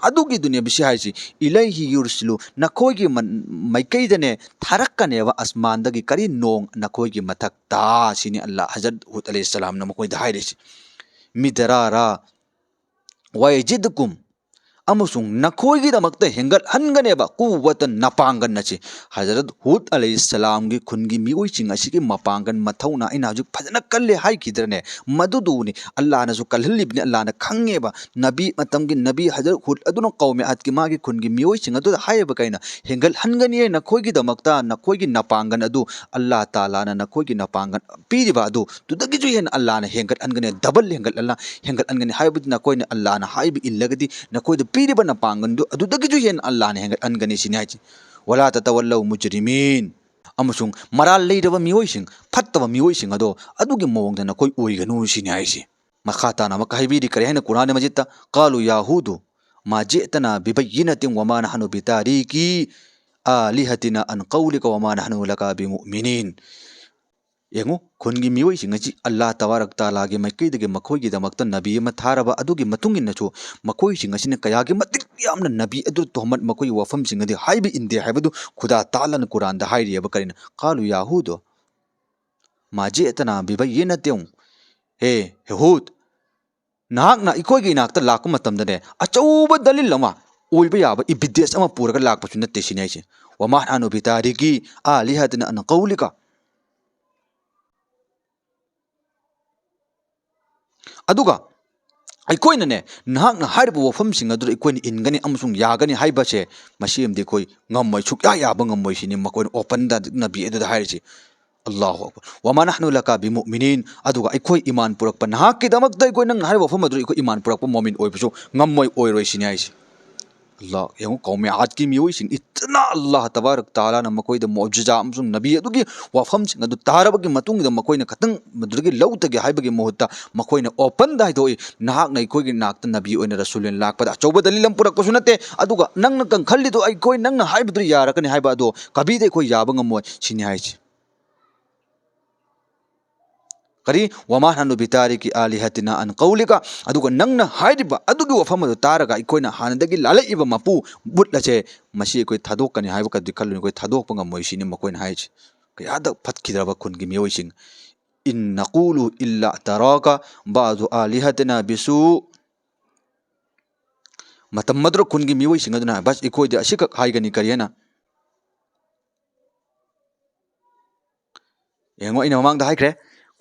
ꯑꯗꯨꯒꯤꯗꯨꯅꯦꯕ ꯁꯤ ꯍꯥꯏꯁꯤ, "ꯏꯂꯩꯍꯤ ꯌꯨꯔꯁꯤꯂꯨ", ꯅꯈꯣꯏꯒꯤ ꯃꯟ-, ꯃꯥꯏꯀꯩꯗꯅꯦ ꯊꯥꯔꯛꯀꯅꯦꯕ ꯑꯁꯃꯥꯟꯗꯒꯤ ꯀꯔꯤ, ꯅꯣꯡ ꯅꯈꯣꯏꯒꯤ ꯃꯊꯛꯇ ꯁꯤꯅꯤ ꯑꯜꯂꯥꯍ ꯍꯖꯔꯠ ꯍꯨꯗ ꯑꯂꯩꯍꯤ ꯁꯂꯥꯝꯅ ꯃꯈꯣꯏꯗ ꯍꯥꯏꯔꯤꯁꯤ꯫ "ꯃꯤꯗꯔꯥꯔꯥ ꯋꯥꯌꯖꯤꯗꯀꯨꯝ", ꯑꯃꯁꯨꯡ ꯅꯈꯣꯏꯒꯤꯗꯃꯛꯇ ꯍꯦꯟꯒꯠꯍꯟꯒꯅꯦꯕ, "ꯀꯨꯋꯇꯟ", ꯅꯄꯥꯡꯒꯜ ꯑꯁꯤ꯫ ꯍꯖꯔꯠ ꯍꯨꯗ ꯑꯂꯩꯍꯤ ꯁꯂꯥꯝꯒꯤ ꯈꯨꯟꯒꯤ ꯃꯤꯑꯣꯏꯁꯤꯡ ꯑꯁꯤꯒꯤ ꯃꯄꯥꯡꯒꯜ ꯃꯊꯧꯅꯥ ꯑꯩꯅ ꯍꯧꯖꯤꯛ ꯐꯖꯅ ꯀꯜꯂꯦ ꯍꯥꯏꯈꯤꯗ꯭ꯔꯅꯦ? ꯃꯗꯨꯗꯨꯅꯤ ꯑꯜꯂꯥꯍꯅꯁꯨ ꯀꯜꯍꯜꯂꯤꯕꯅꯤ, ꯑꯜꯂꯥꯍꯅ ꯈꯪꯉꯦꯕ꯫ ꯅꯕꯤ ꯃꯇꯝꯒꯤ ꯅꯕꯤ ꯍꯖꯔꯠ ꯍꯨꯗ ꯑꯗꯨꯅ ꯀꯧꯃꯦ ꯑꯠꯀꯤ ꯃꯥꯒꯤ ꯈꯨꯟꯒꯤ ꯃꯤꯑꯣꯏꯁꯤꯡ ꯑꯗꯨꯗ ꯍꯥꯏꯌꯦꯕ ꯀꯩꯅꯣ? "ꯍꯦꯟꯒꯠꯍꯟꯒꯅꯤꯌꯦ ꯅꯈꯣꯏꯒꯤꯗꯃꯛꯇ, ꯅꯈꯣꯏꯒꯤ ꯅꯄꯥꯡꯒꯜ ꯑꯗꯨ ꯑꯜꯂꯥꯍ ꯇꯥꯂꯥꯅ ꯅꯈꯣꯏꯒꯤ ꯅꯄꯥꯡꯒꯜ ꯄꯤꯔꯤꯕ ꯑꯗꯨ, ꯑꯗꯨꯗꯒꯤꯁꯨ ꯍꯦꯟꯅ ꯑꯜꯂꯥꯍꯅ ꯍꯦꯟꯒꯠꯍꯟꯒꯅꯤ, ꯗꯕꯜ ꯍꯦꯟꯒꯠꯍꯜꯂ-, ꯍꯦꯟꯒꯠꯍꯟꯒꯅꯤ", ꯍꯥꯏꯕꯗꯤ ꯅꯈꯣꯏꯅ ꯑꯜꯂꯥꯍꯅ ꯍꯥꯏꯕ ꯏꯜꯂꯒꯗꯤ ꯅꯈꯣꯏꯗ ꯄꯤꯔꯤꯕ ꯅꯄꯥꯡꯒꯜꯗꯨ ꯑꯗꯨꯗꯒꯤꯁꯨ ꯍꯦꯟꯅ ꯑꯜꯂꯥꯍꯅ ꯍꯦꯟꯒꯠꯍꯟꯒꯅꯤ ꯁꯤꯅꯤ ꯍꯥꯏꯁꯦ꯫ "ꯋꯂꯥ ꯇꯇꯋꯜꯂꯧ ꯃꯨꯖꯔꯤꯃꯤꯟ", ꯑꯃꯁꯨꯡ ꯃꯔꯥꯜ ꯂꯩꯔꯕ ꯃꯤꯑꯣꯏꯁꯤꯡ, ꯐꯠꯇꯕ ꯃꯤꯑꯣꯏꯁꯤꯡ ꯑꯗꯣ ꯑꯗꯨꯒꯤ ꯃꯑꯣꯡꯗ ꯅꯈꯣꯏ ꯑꯣꯏꯒꯅꯨ ꯁꯤꯅꯤ ꯍꯥꯏꯁꯦ꯫ ꯃꯈꯥ ꯇꯥꯅ ꯑꯃꯨꯛꯀ ꯍꯥꯏꯕꯤꯔꯤ, ꯀꯔꯤ ꯍꯥꯏꯅ ꯀꯨꯔꯥꯟ ꯃꯖꯤꯠꯇ? "ꯀꯥꯂꯨ ꯌꯥ ꯍꯨꯗꯨ ꯃꯥ ꯖꯤꯑꯇꯅꯥ ꯕꯤꯕꯩꯌꯤꯅꯥꯇꯤꯟ ꯋꯃꯥ ꯅꯍꯅꯨ ꯕꯤꯇꯥꯔꯤꯀꯤ ꯑꯥꯂꯤꯍꯇꯤꯅꯥ ꯑꯟ ꯀꯧꯂꯤꯀ ꯋꯃꯥ ꯅꯍꯅꯨ ꯂꯀꯥ ꯕꯤꯃꯨꯑꯃꯤꯅꯤꯟ"꯫ ꯌꯦꯡꯉꯨ, ꯈꯨꯟꯒꯤ ꯃꯤꯑꯣꯏꯁꯤꯡ ꯑꯁꯤ ꯑꯜꯂꯥꯍ ꯇꯕꯥꯔꯛ ꯇꯥꯂꯥꯒꯤ ꯃꯥꯏꯀꯩꯗꯒꯤ ꯃꯈꯣꯏꯒꯤꯗꯃꯛꯇ ꯅꯕꯤ ꯑꯃ ꯊꯥꯔꯕ ꯑꯗꯨꯒꯤ ꯃꯇꯨꯡ ꯏꯟꯅꯁꯨ ꯃꯈꯣꯏꯁꯤꯡ ꯑꯁꯤꯅ ꯀꯌꯥꯒꯤ ꯃꯇꯤꯛ ꯌꯥꯝꯅ ꯅꯕꯤ ꯑꯗꯨ ꯇꯣꯍꯃꯠ, ꯃꯈꯣꯏꯒꯤ ꯋꯥꯐꯝꯁꯤꯡ ꯑꯗꯨ ꯍꯥꯏꯕ ꯏꯟꯗꯦ ꯍꯥꯏꯕꯗꯨ ꯈꯨꯗꯥ ꯇꯥꯂꯥꯅ ꯀꯨꯔꯥꯟꯗ ꯍꯥꯏꯔꯤꯑꯕ꯫ ꯀꯔꯤꯅ? "ꯀꯥꯂꯨ ꯌꯥ ꯍꯨꯗꯨ ꯃꯥ ꯖꯤꯑꯇꯅꯥ ꯕꯤꯕꯩꯌꯤꯅꯥꯇꯤꯟ", ꯍꯦ ꯍꯨꯗ, ꯅꯍꯥꯛꯅ ꯑꯩꯈꯣꯏꯒꯤ ꯏꯅꯥꯛꯇ ꯂꯥꯛꯄ ꯃꯇꯝꯗꯅꯦ, ꯑꯆꯧꯕ ꯗꯂꯤꯜ ꯑꯃ, ꯑꯣꯏꯕ ꯌꯥꯕ ꯏꯕꯤꯗꯦꯟꯁ ꯑꯃ ꯄꯨꯔꯒ ꯂꯥꯛꯄꯁꯨ ꯅꯠꯇꯦ ꯁꯤꯅꯤ ꯍꯥꯏꯁꯦ꯫ "ꯋꯃꯥ ꯅꯍꯅꯨ ꯕꯤꯇꯥꯔꯤꯀꯤ ꯑꯥꯂꯤꯍꯇꯤꯅꯥ ꯑꯟ ꯀꯧꯂꯤꯀ", ꯑꯗꯨꯒ ꯑꯩꯈꯣꯏꯅꯅꯦ, ꯅꯍꯥꯛꯅ ꯍꯥꯏꯔꯤꯕ ꯋꯥꯐꯝꯁꯤꯡ ꯑꯗꯨꯗ ꯑꯩꯈꯣꯏꯅ ꯏꯟꯒꯅꯤ ꯑꯃꯁꯨꯡ ꯌꯥꯒꯅꯤ ꯍꯥꯏꯕꯁꯦ, ꯃꯁꯤ ꯑꯃꯗꯤ ꯑꯩꯈꯣꯏ ꯉꯝꯃꯣꯏ, ꯁꯨꯛꯌꯥ ꯌꯥꯕ ꯉꯝꯃꯣꯏ ꯁꯤꯅꯤ ꯃꯈꯣꯏꯅ open ꯗ ꯅꯕꯤ ꯑꯗꯨꯗ ꯍꯥꯏꯔꯤꯁꯤ꯫ ꯑꯜꯂꯥꯍꯨ ꯑꯛꯕꯔ꯫ "ꯋꯃꯥ ꯅꯍꯅꯨ ꯂꯀ ꯕꯤꯃꯨꯑꯃꯤꯅꯤꯟ", ꯑꯗꯨꯒ ꯑꯩꯈꯣꯏ ꯏꯃꯥꯟ ꯄꯨꯔꯛꯄ, ꯅꯍꯥꯛꯀꯤꯗꯃꯛꯇ ꯑꯩꯈꯣꯏ ꯅꯪꯅ ꯍꯥꯏꯔꯤꯕ ꯋꯥꯐꯝ ꯑꯗꯨꯗ ꯑꯩꯈꯣꯏ ꯏꯃꯥꯟ ꯄꯨꯔꯛꯄ ꯃꯣꯃꯤꯟ ꯑꯣꯏꯕꯁꯨ ꯉꯝꯃꯣꯏ, ꯑꯣꯏꯔꯣꯏ ꯁꯤꯅꯤ ꯍꯥꯏꯁꯤ꯫ ꯑꯜꯂꯥꯍ, ꯌꯦꯡꯉꯨ, ꯀꯧꯃꯦ ꯑꯥꯗꯀꯤ ꯃꯤꯑꯣꯏꯁꯤꯡ, ꯏꯠꯇꯅ ꯑꯜꯂꯥꯍ ꯇꯕꯥꯔꯛ ꯇꯥꯂꯥꯅ ꯃꯈꯣꯏꯗ ꯃꯨꯑꯖꯤꯖꯥ ꯑꯃꯁꯨꯡ ꯅꯕꯤ ꯑꯗꯨꯒꯤ ꯋꯥꯐꯝꯁꯤꯡ ꯑꯗꯨ ꯇꯥꯔꯕꯒꯤ ꯃꯇꯨꯡꯗ ꯃꯈꯣꯏꯅ ꯈꯇꯪ ꯃꯗꯨꯗꯒꯤ ꯂꯧꯗꯒꯦ ꯍꯥꯏꯕꯒꯤ ꯃꯍꯨꯠꯇ ꯃꯈꯣꯏꯅ open ꯗ ꯍꯥꯏꯗꯣꯛꯏ, "ꯅꯍꯥꯛꯅ ꯑꯩꯈꯣꯏꯒꯤ ꯅꯥꯛꯇ ꯅꯕꯤ ꯑꯣꯏꯅ ꯔꯁꯨꯜ ꯑꯣꯏꯅ ꯂꯥꯛꯄꯗ ꯑꯆꯧꯕ ꯗꯂꯤꯜ ꯑꯃ ꯄꯨꯔꯛꯄꯁꯨ ꯅꯠꯇꯦ, ꯑꯗꯨꯒ ꯅꯪꯅ ꯀꯟꯈꯠꯂꯤꯗꯣ ꯑꯩꯈꯣꯏ ꯅꯪꯅ ꯍꯥꯏꯕꯗꯨ ꯌꯥꯔꯛꯀꯅꯤ ꯍꯥꯏꯕ ꯑꯗꯣ ꯀꯕꯤꯗ ꯑꯩꯈꯣꯏ ꯌꯥꯕ ꯉꯝꯃꯣꯏ" ꯁꯤꯅꯤ ꯍꯥꯏꯁꯦ꯫ ꯀꯔꯤ? "ꯋꯃꯥ ꯅꯍꯅꯨ ꯕꯤꯇꯥꯔꯤꯀꯤ ꯑꯥꯂꯤꯍꯇꯤꯅꯥ ꯑꯟ ꯀꯧꯂꯤꯀ", ꯑꯗꯨꯒ ꯅꯪꯅ ꯍꯥꯏꯔꯤꯕ ꯑꯗꯨꯒꯤ ꯋꯥꯐꯝ ꯑꯗꯨ ꯇꯥꯔꯒ ꯑꯩꯈꯣꯏꯅ ꯍꯥꯟꯅꯗꯒꯤ ꯂꯥꯜꯂꯛꯏꯕ ꯃꯄꯨ ꯕꯨꯠ ꯑꯁꯦ, ꯃꯁꯤ ꯑꯩꯈꯣꯏ ꯊꯥꯗꯣꯛꯀꯅꯤ ꯍꯥꯏꯕꯒꯗꯤ ꯈꯜꯂꯨꯅꯨ, ꯑꯩꯈꯣꯏ ꯊꯥꯗꯣꯛꯄ ꯉꯝꯃꯣꯏ ꯁꯤꯅꯤ ꯃꯈꯣꯏꯅ ꯍꯥꯏꯔꯤꯁꯤ꯫ ꯀꯌꯥꯗ ꯐꯠꯈꯤꯗ꯭ꯔꯕ ꯈꯨꯟꯒꯤ ꯃꯤꯑꯣꯏꯁꯤꯡ꯫ "ꯏꯟ ꯅꯀꯨꯂꯨ ꯏꯜꯂꯥ ꯇꯔꯥꯀ ꯕꯥꯗꯨ ꯑꯥꯂꯤꯍꯇꯤꯅꯥ ꯕꯤꯁꯨ", ꯃꯇꯝ ꯑꯗꯨꯗ ꯈꯨꯟꯒꯤ ꯃꯤꯑꯣꯏꯁꯤꯡ ꯑꯗꯨꯅ, "ꯕꯁ, ꯑꯩꯈꯣꯏꯗꯤ ꯑꯁꯤꯈꯛ ꯍꯥꯏꯒꯅꯤ", ꯀꯔꯤ ꯍꯥꯏꯅ? ꯌꯦꯡꯉꯣ, ꯑꯩꯅ ꯃꯃꯥꯡꯗ ꯍꯥꯏꯈ꯭ꯔꯦ,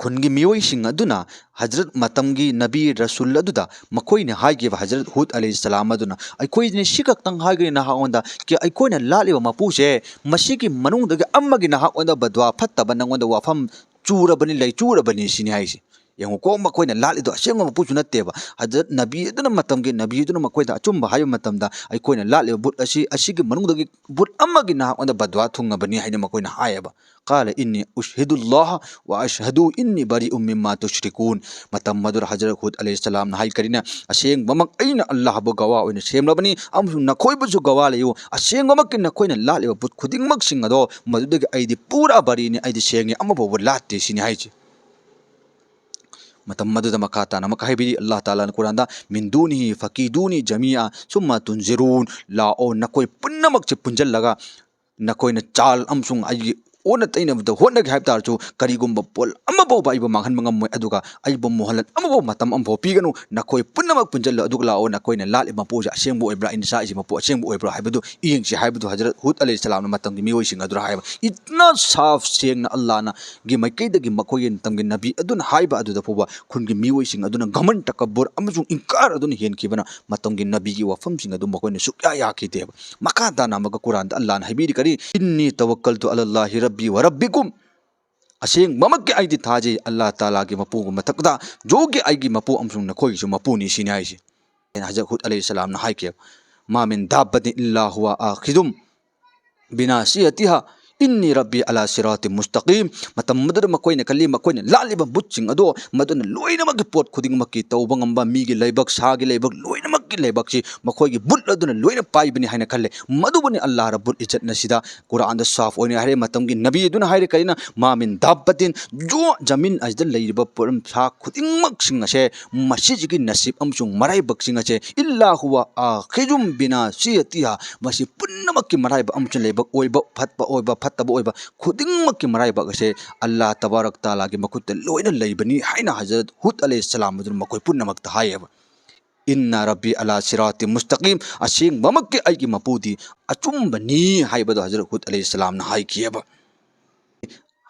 ꯈꯨꯟꯒꯤ ꯃꯤꯑꯣꯏꯁꯤꯡ ꯑꯗꯨꯅ ꯍꯖꯔꯠ ꯃꯇꯝꯒꯤ ꯅꯕꯤ ꯔꯁꯨꯜ ꯑꯗꯨꯗ ꯃꯈꯣꯏꯅ ꯍꯥꯏꯈꯤꯕ, ꯍꯖꯔꯠ ꯍꯨꯗ ꯑꯂꯩꯍꯤꯁꯁꯂꯥꯝ ꯑꯗꯨꯅ, "ꯑꯩꯈꯣꯏꯅ ꯁꯤ ꯈꯛꯇꯪ ꯍꯥꯏꯒꯅꯤ ꯅꯍꯥꯛꯉꯣꯟꯗ, ꯀꯤ ꯑꯩꯈꯣꯏꯅ ꯂꯥꯠꯂꯤꯕ ꯃꯄꯨꯁꯦ, ꯃꯁꯤꯒꯤ ꯃꯅꯨꯡꯗꯒꯤ ꯑꯃꯒꯤ ꯅꯍꯥꯛꯉꯣꯟꯗ ꯕꯗꯋꯥ ꯐꯠꯇꯕ ꯅꯉꯣꯟꯗ ꯋꯥꯐꯝ ꯆꯨꯔꯕꯅꯤ, ꯂꯩꯆꯨꯔꯕꯅꯤ" ꯁꯤꯅꯤ ꯍꯥꯏꯁꯦ꯫ ꯌꯦꯡꯉꯨꯀꯣ, ꯃꯈꯣꯏꯅ ꯂꯥꯠꯂꯤꯗꯣ ꯑꯁꯦꯡꯕ ꯃꯄꯨꯁꯨ ꯅꯠꯇꯦꯕ꯫ ꯍꯖꯔꯠ ꯅꯕꯤ ꯑꯗꯨꯅ, ꯃꯇꯝꯒꯤ ꯅꯕꯤ ꯑꯗꯨꯅ ꯃꯈꯣꯏꯗ ꯑꯆꯨꯝꯕ ꯍꯥꯏꯕ ꯃꯇꯝꯗ, "ꯑꯩꯈꯣꯏꯅ ꯂꯥꯠꯂꯤꯕ ꯕꯨꯠ ꯑꯁꯤ, ꯑꯁꯤꯒꯤ ꯃꯅꯨꯡꯗꯒꯤ ꯕꯨꯠ ꯑꯃꯒꯤ ꯅꯍꯥꯛꯉꯣꯟꯗ ꯕꯗꯋꯥ ꯊꯨꯡꯉꯕꯅꯤ" ꯍꯥꯏꯅ ꯃꯈꯣꯏꯅ ꯍꯥꯏꯌꯦꯕ꯫ "ꯀꯥꯂ ꯏꯟꯅꯤ ꯎꯁꯍꯤꯗꯨꯜꯂꯥꯍ ꯋ ꯑꯁꯍꯗꯨ ꯏꯟꯅꯤ ꯕꯔꯤꯎꯝ ꯃꯤꯝꯃꯥ ꯇꯨꯁ꯭ꯔꯤꯀꯨꯟ"꯫ ꯃꯇꯝ ꯑꯗꯨꯗ ꯍꯖꯔꯠ ꯍꯨꯗ ꯑꯂꯩꯍꯤꯁꯁꯂꯥꯝꯅ ꯍꯥꯏ, "ꯀꯔꯤꯅ? ꯑꯁꯦꯡꯕꯃꯛ ꯑꯩꯅ ꯑꯜꯂꯥꯍꯕꯨ ꯒꯋꯥ ꯑꯣꯏꯅ ꯁꯦꯝꯂꯕꯅꯤ, ꯑꯃꯁꯨꯡ ꯅꯈꯣꯏꯕꯨꯁꯨ ꯒꯋꯥ ꯂꯩꯌꯨ, ꯑꯁꯦꯡꯕꯃꯛꯀꯤ ꯅꯈꯣꯏꯅ ꯂꯥꯠꯂꯤꯕ ꯕꯨꯠ ꯈꯨꯗꯤꯡꯃꯛꯁꯤꯡ ꯑꯗꯣ ꯃꯗꯨꯗꯒꯤ ꯑꯩꯗꯤ ꯄꯨꯔꯥ ꯕꯔꯤꯅꯤ, ꯑꯩꯗꯤ ꯁꯦꯡꯉꯤ, ꯑꯃꯐꯥꯎꯕ ꯂꯥꯠꯇꯦ" ꯁꯤꯅꯤ ꯍꯥꯏꯁꯦ꯫ ꯃꯇꯝ ꯑꯗꯨꯗ ꯃꯈꯥ ꯇꯥꯅ ꯑꯃꯨꯛꯀ ꯍꯥꯏꯕꯤꯔꯤ ꯑꯜꯂꯥꯍ ꯇꯥꯂꯥꯅ ꯀꯨꯔꯥꯟꯗ, "ꯃꯤꯟ ꯗꯨꯅꯤꯍꯤ ꯐꯀꯤꯗꯨꯅꯤ ꯖꯃꯤꯑ ꯁꯨꯝꯃ ꯇꯨꯟꯖꯤꯔꯨꯟ", ꯂꯥꯛꯑꯣ, ꯅꯈꯣꯏ ꯄꯨꯝꯅꯃꯛꯁꯦ ꯄꯨꯟꯁꯤꯜꯂꯒ ꯅꯈꯣꯏꯅ ꯆꯥꯜ ꯑꯃꯁꯨꯡ ꯑꯩꯒꯤ ꯑꯣꯟꯅ ꯇꯩꯅꯕꯗ ꯍꯣꯠꯅꯒꯦ ꯍꯥꯏꯕ ꯇꯥꯔꯁꯨ, ꯀꯔꯤꯒꯨꯝꯕ ꯄꯣꯠ ꯑꯃꯐꯥꯎꯕ ꯑꯩꯕꯨ ꯃꯥꯡꯍꯟꯕ ꯉꯝꯃꯣꯏ꯫ ꯑꯗꯨꯒ ꯑꯩꯕꯨ ꯃꯣꯍꯂꯠ ꯑꯃꯐꯥꯎ, ꯃꯇꯝ ꯑꯃꯐꯥꯎ ꯄꯤꯒꯅꯨ꯫ ꯅꯈꯣꯏ ꯄꯨꯝꯅꯃꯛ ꯄꯨꯟꯁꯤꯜꯂꯨ, ꯑꯗꯨꯒ ꯂꯥꯛꯑꯣ, ꯅꯈꯣꯏꯅ ꯂꯥꯠꯂꯤꯕ ꯃꯄꯨꯁꯦ ꯑꯁꯦꯡꯕ ꯑꯣꯏꯕ꯭ꯔꯥ, ꯑꯩꯅ ꯁꯥꯛꯏꯁꯤ ꯃꯄꯨ ꯑꯁꯦꯡꯕ ꯑꯣꯏꯕ꯭ꯔꯥ ꯍꯥꯏꯕꯗꯨ ꯌꯦꯡꯁꯤ ꯍꯥꯏꯕꯗꯨ ꯍꯖꯔꯠ ꯍꯨꯗ ꯑꯂꯩꯍꯤ ꯁꯂꯥꯝꯅ ꯃꯇꯝꯒꯤ ꯃꯤꯑꯣꯏꯁꯤꯡ ꯑꯗꯨꯗ ꯍꯥꯏꯕ꯫ ꯏꯠꯅꯥ ꯁꯥꯐ ꯁꯦꯡꯅ ꯑꯜꯂꯥꯍꯅ ꯒꯤ ꯃꯥꯏꯀꯩꯗꯒꯤ ꯃꯈꯣꯏꯒꯤ ꯃꯇꯝꯒꯤ ꯅꯕꯤ ꯑꯗꯨꯅ ꯍꯥꯏꯕ ꯑꯗꯨꯗ ꯐꯥꯎꯕ ꯈꯨꯟꯒꯤ ꯃꯤꯑꯣꯏꯁꯤꯡ ꯑꯗꯨꯅ ꯒꯃꯟ, ꯇꯀꯕꯨꯔ ꯑꯃꯁꯨꯡ ꯏꯟꯀꯥꯔ ꯑꯗꯨꯅ ꯍꯦꯟꯈꯤꯕꯅ ꯃꯇꯝꯒꯤ ꯅꯕꯤꯒꯤ ꯋꯥꯐꯝꯁꯤꯡ ꯑꯗꯨ ꯃꯈꯣꯏꯅ ꯁꯨꯛꯌꯥ ꯌꯥꯈꯤꯗꯦꯕ꯫ ꯃꯈꯥ ꯇꯥꯅ ꯑꯃꯨꯛꯀ ꯀꯨꯔꯥꯟꯗ ꯑꯜꯂꯥꯍꯅ ꯍꯥꯏꯕꯤꯔꯤ ꯀꯔꯤ? "ꯏꯟꯅꯤ ꯇꯋꯛꯀꯜꯇꯨ ꯑꯂꯜꯂꯥꯍꯤ ꯔꯕꯤ ꯋ ꯔꯕꯤꯀꯨꯝ꯫ ꯑꯁꯦꯡꯕꯃꯛꯀꯤ ꯑꯩꯗꯤ ꯊꯥꯖꯩ ꯑꯜꯂꯥꯍ ꯇꯥꯂꯥꯒꯤ ꯃꯄꯨꯒꯤ ꯃꯊꯛꯇ, ꯖꯣꯒꯤ ꯑꯩꯒꯤ ꯃꯄꯨ ꯑꯃꯁꯨꯡ ꯅꯈꯣꯏꯒꯤꯁꯨ ꯃꯄꯨꯅꯤ" ꯁꯤꯅꯤ ꯍꯥꯏꯁꯦ꯫ ꯑꯩꯅ ꯍꯖꯔꯠ ꯍꯨꯗ ꯑꯂꯩꯍꯤ ꯁꯂꯥꯝꯅ ꯍꯥꯏꯈꯤꯕ, "ꯃꯥ ꯃꯤꯟ ꯗꯥꯕꯇꯤꯟ ꯏꯜꯂꯥ ꯍꯨꯋ ꯑꯥꯈꯤꯗꯨꯝ ꯕꯤꯅꯥꯁꯤꯌꯇꯤꯍꯥ, ꯏꯟꯅꯤ ꯔꯕꯤ ꯑꯂꯥ ꯁꯤꯔꯥꯇꯤ ꯃꯨꯁꯇꯀꯤꯝ"꯫ ꯃꯇꯝ ꯑꯗꯨꯗ ꯃꯈꯣꯏꯅ ꯈꯜꯂꯤ, ꯃꯈꯣꯏꯅ ꯂꯥꯠꯂꯤꯕ ꯕꯨꯠꯁꯤꯡ ꯑꯗꯣ ꯃꯗꯨꯅ ꯂꯣꯏꯅꯃꯛꯀꯤ ꯄꯣꯠ ꯈꯨꯗꯤꯡꯃꯛꯀꯤ ꯇꯧꯕ ꯉꯝꯕ, ꯃꯤꯒꯤ ꯂꯩꯕꯛ, ꯁꯥꯒꯤ ꯂꯩꯕꯛ, ꯂꯣꯏꯅꯃꯛꯀꯤ ꯂꯩꯕꯛꯁꯤ ꯃꯈꯣꯏꯒꯤ ꯕꯨꯠ ꯑꯗꯨꯅ ꯂꯣꯏꯅ ꯄꯥꯏꯕꯅꯤ ꯍꯥꯏꯅ ꯈꯜꯂꯦ꯫ ꯃꯗꯨꯕꯨꯅꯤ ꯑꯜꯂꯥꯍ ꯔꯕꯨꯜ ꯏꯖꯠꯅ ꯁꯤꯗ ꯀꯨꯔꯥꯟꯗ ꯁꯥꯐ ꯑꯣꯏꯅ ꯍꯥꯏꯔꯦ꯫ ꯃꯇꯝꯒꯤ ꯅꯕꯤ ꯑꯗꯨꯅ ꯍꯥꯏꯔꯦ ꯀꯔꯤꯅ? "ꯃꯥ ꯃꯤꯟ ꯗꯥꯕꯇꯤꯟ", ꯖꯣ ꯖꯃꯤꯟ ꯑꯁꯤꯗ ꯂꯩꯔꯤꯕ ꯄꯣꯠꯂꯝ ꯁꯥ ꯈꯨꯗꯤꯡꯃꯛꯁꯤꯡ ꯑꯁꯦ, ꯃꯁꯤꯁꯤꯒꯤ ꯅꯁꯤꯕ ꯑꯃꯁꯨꯡ ꯃꯔꯥꯏꯕꯛꯁꯤꯡ ꯑꯁꯦ, "ꯏꯜꯂꯥ ꯍꯨꯋ ꯑꯥꯈꯤꯖꯨꯝ ꯕꯤꯅꯥꯁꯤꯌꯇꯤꯍꯥ", ꯃꯁꯤ ꯄꯨꯝꯅꯃꯛꯀꯤ ꯃꯔꯥꯏꯕꯛ ꯑꯃꯁꯨꯡ ꯂꯩꯕꯛ ꯑꯣꯏꯕ, ꯐꯠꯄ ꯑꯣꯏꯕ, ꯐꯠꯇꯕ ꯑꯣꯏꯕ ꯈꯨꯗꯤꯡꯃꯛꯀꯤ ꯃꯔꯥꯏꯕꯛ ꯑꯁꯦ ꯑꯜꯂꯥꯍ ꯇꯕꯥꯔꯛ ꯇꯥꯂꯥꯒꯤ ꯃꯈꯨꯠꯇ ꯂꯣꯏꯅ ꯂꯩꯕꯅꯤ ꯍꯥꯏꯅ ꯍꯖꯔꯠ ꯍꯨꯗ ꯑꯂꯩꯍꯤ ꯁꯂꯥꯝ ꯑꯗꯨꯅ ꯃꯈꯣꯏ ꯄꯨꯝꯅꯃꯛꯇ ꯍꯥꯏꯌꯦꯕ꯫ "ꯏꯟꯅ ꯔꯕꯤ ꯑꯂꯥ ꯁꯤꯔꯥꯇꯤ ꯃꯨꯁꯇꯀꯤꯝ", ꯑꯁꯦꯡꯕꯃꯛꯀꯤ ꯑꯩꯒꯤ ꯃꯄꯨꯗꯤ ꯑꯆꯨꯝꯕꯅꯤ ꯍꯥꯏꯕꯗꯣ ꯍꯖꯔꯠ ꯍꯨꯗ ꯑꯂꯩꯍꯤ ꯁꯂꯥꯝꯅ ꯍꯥꯏꯈꯤꯑꯕ꯫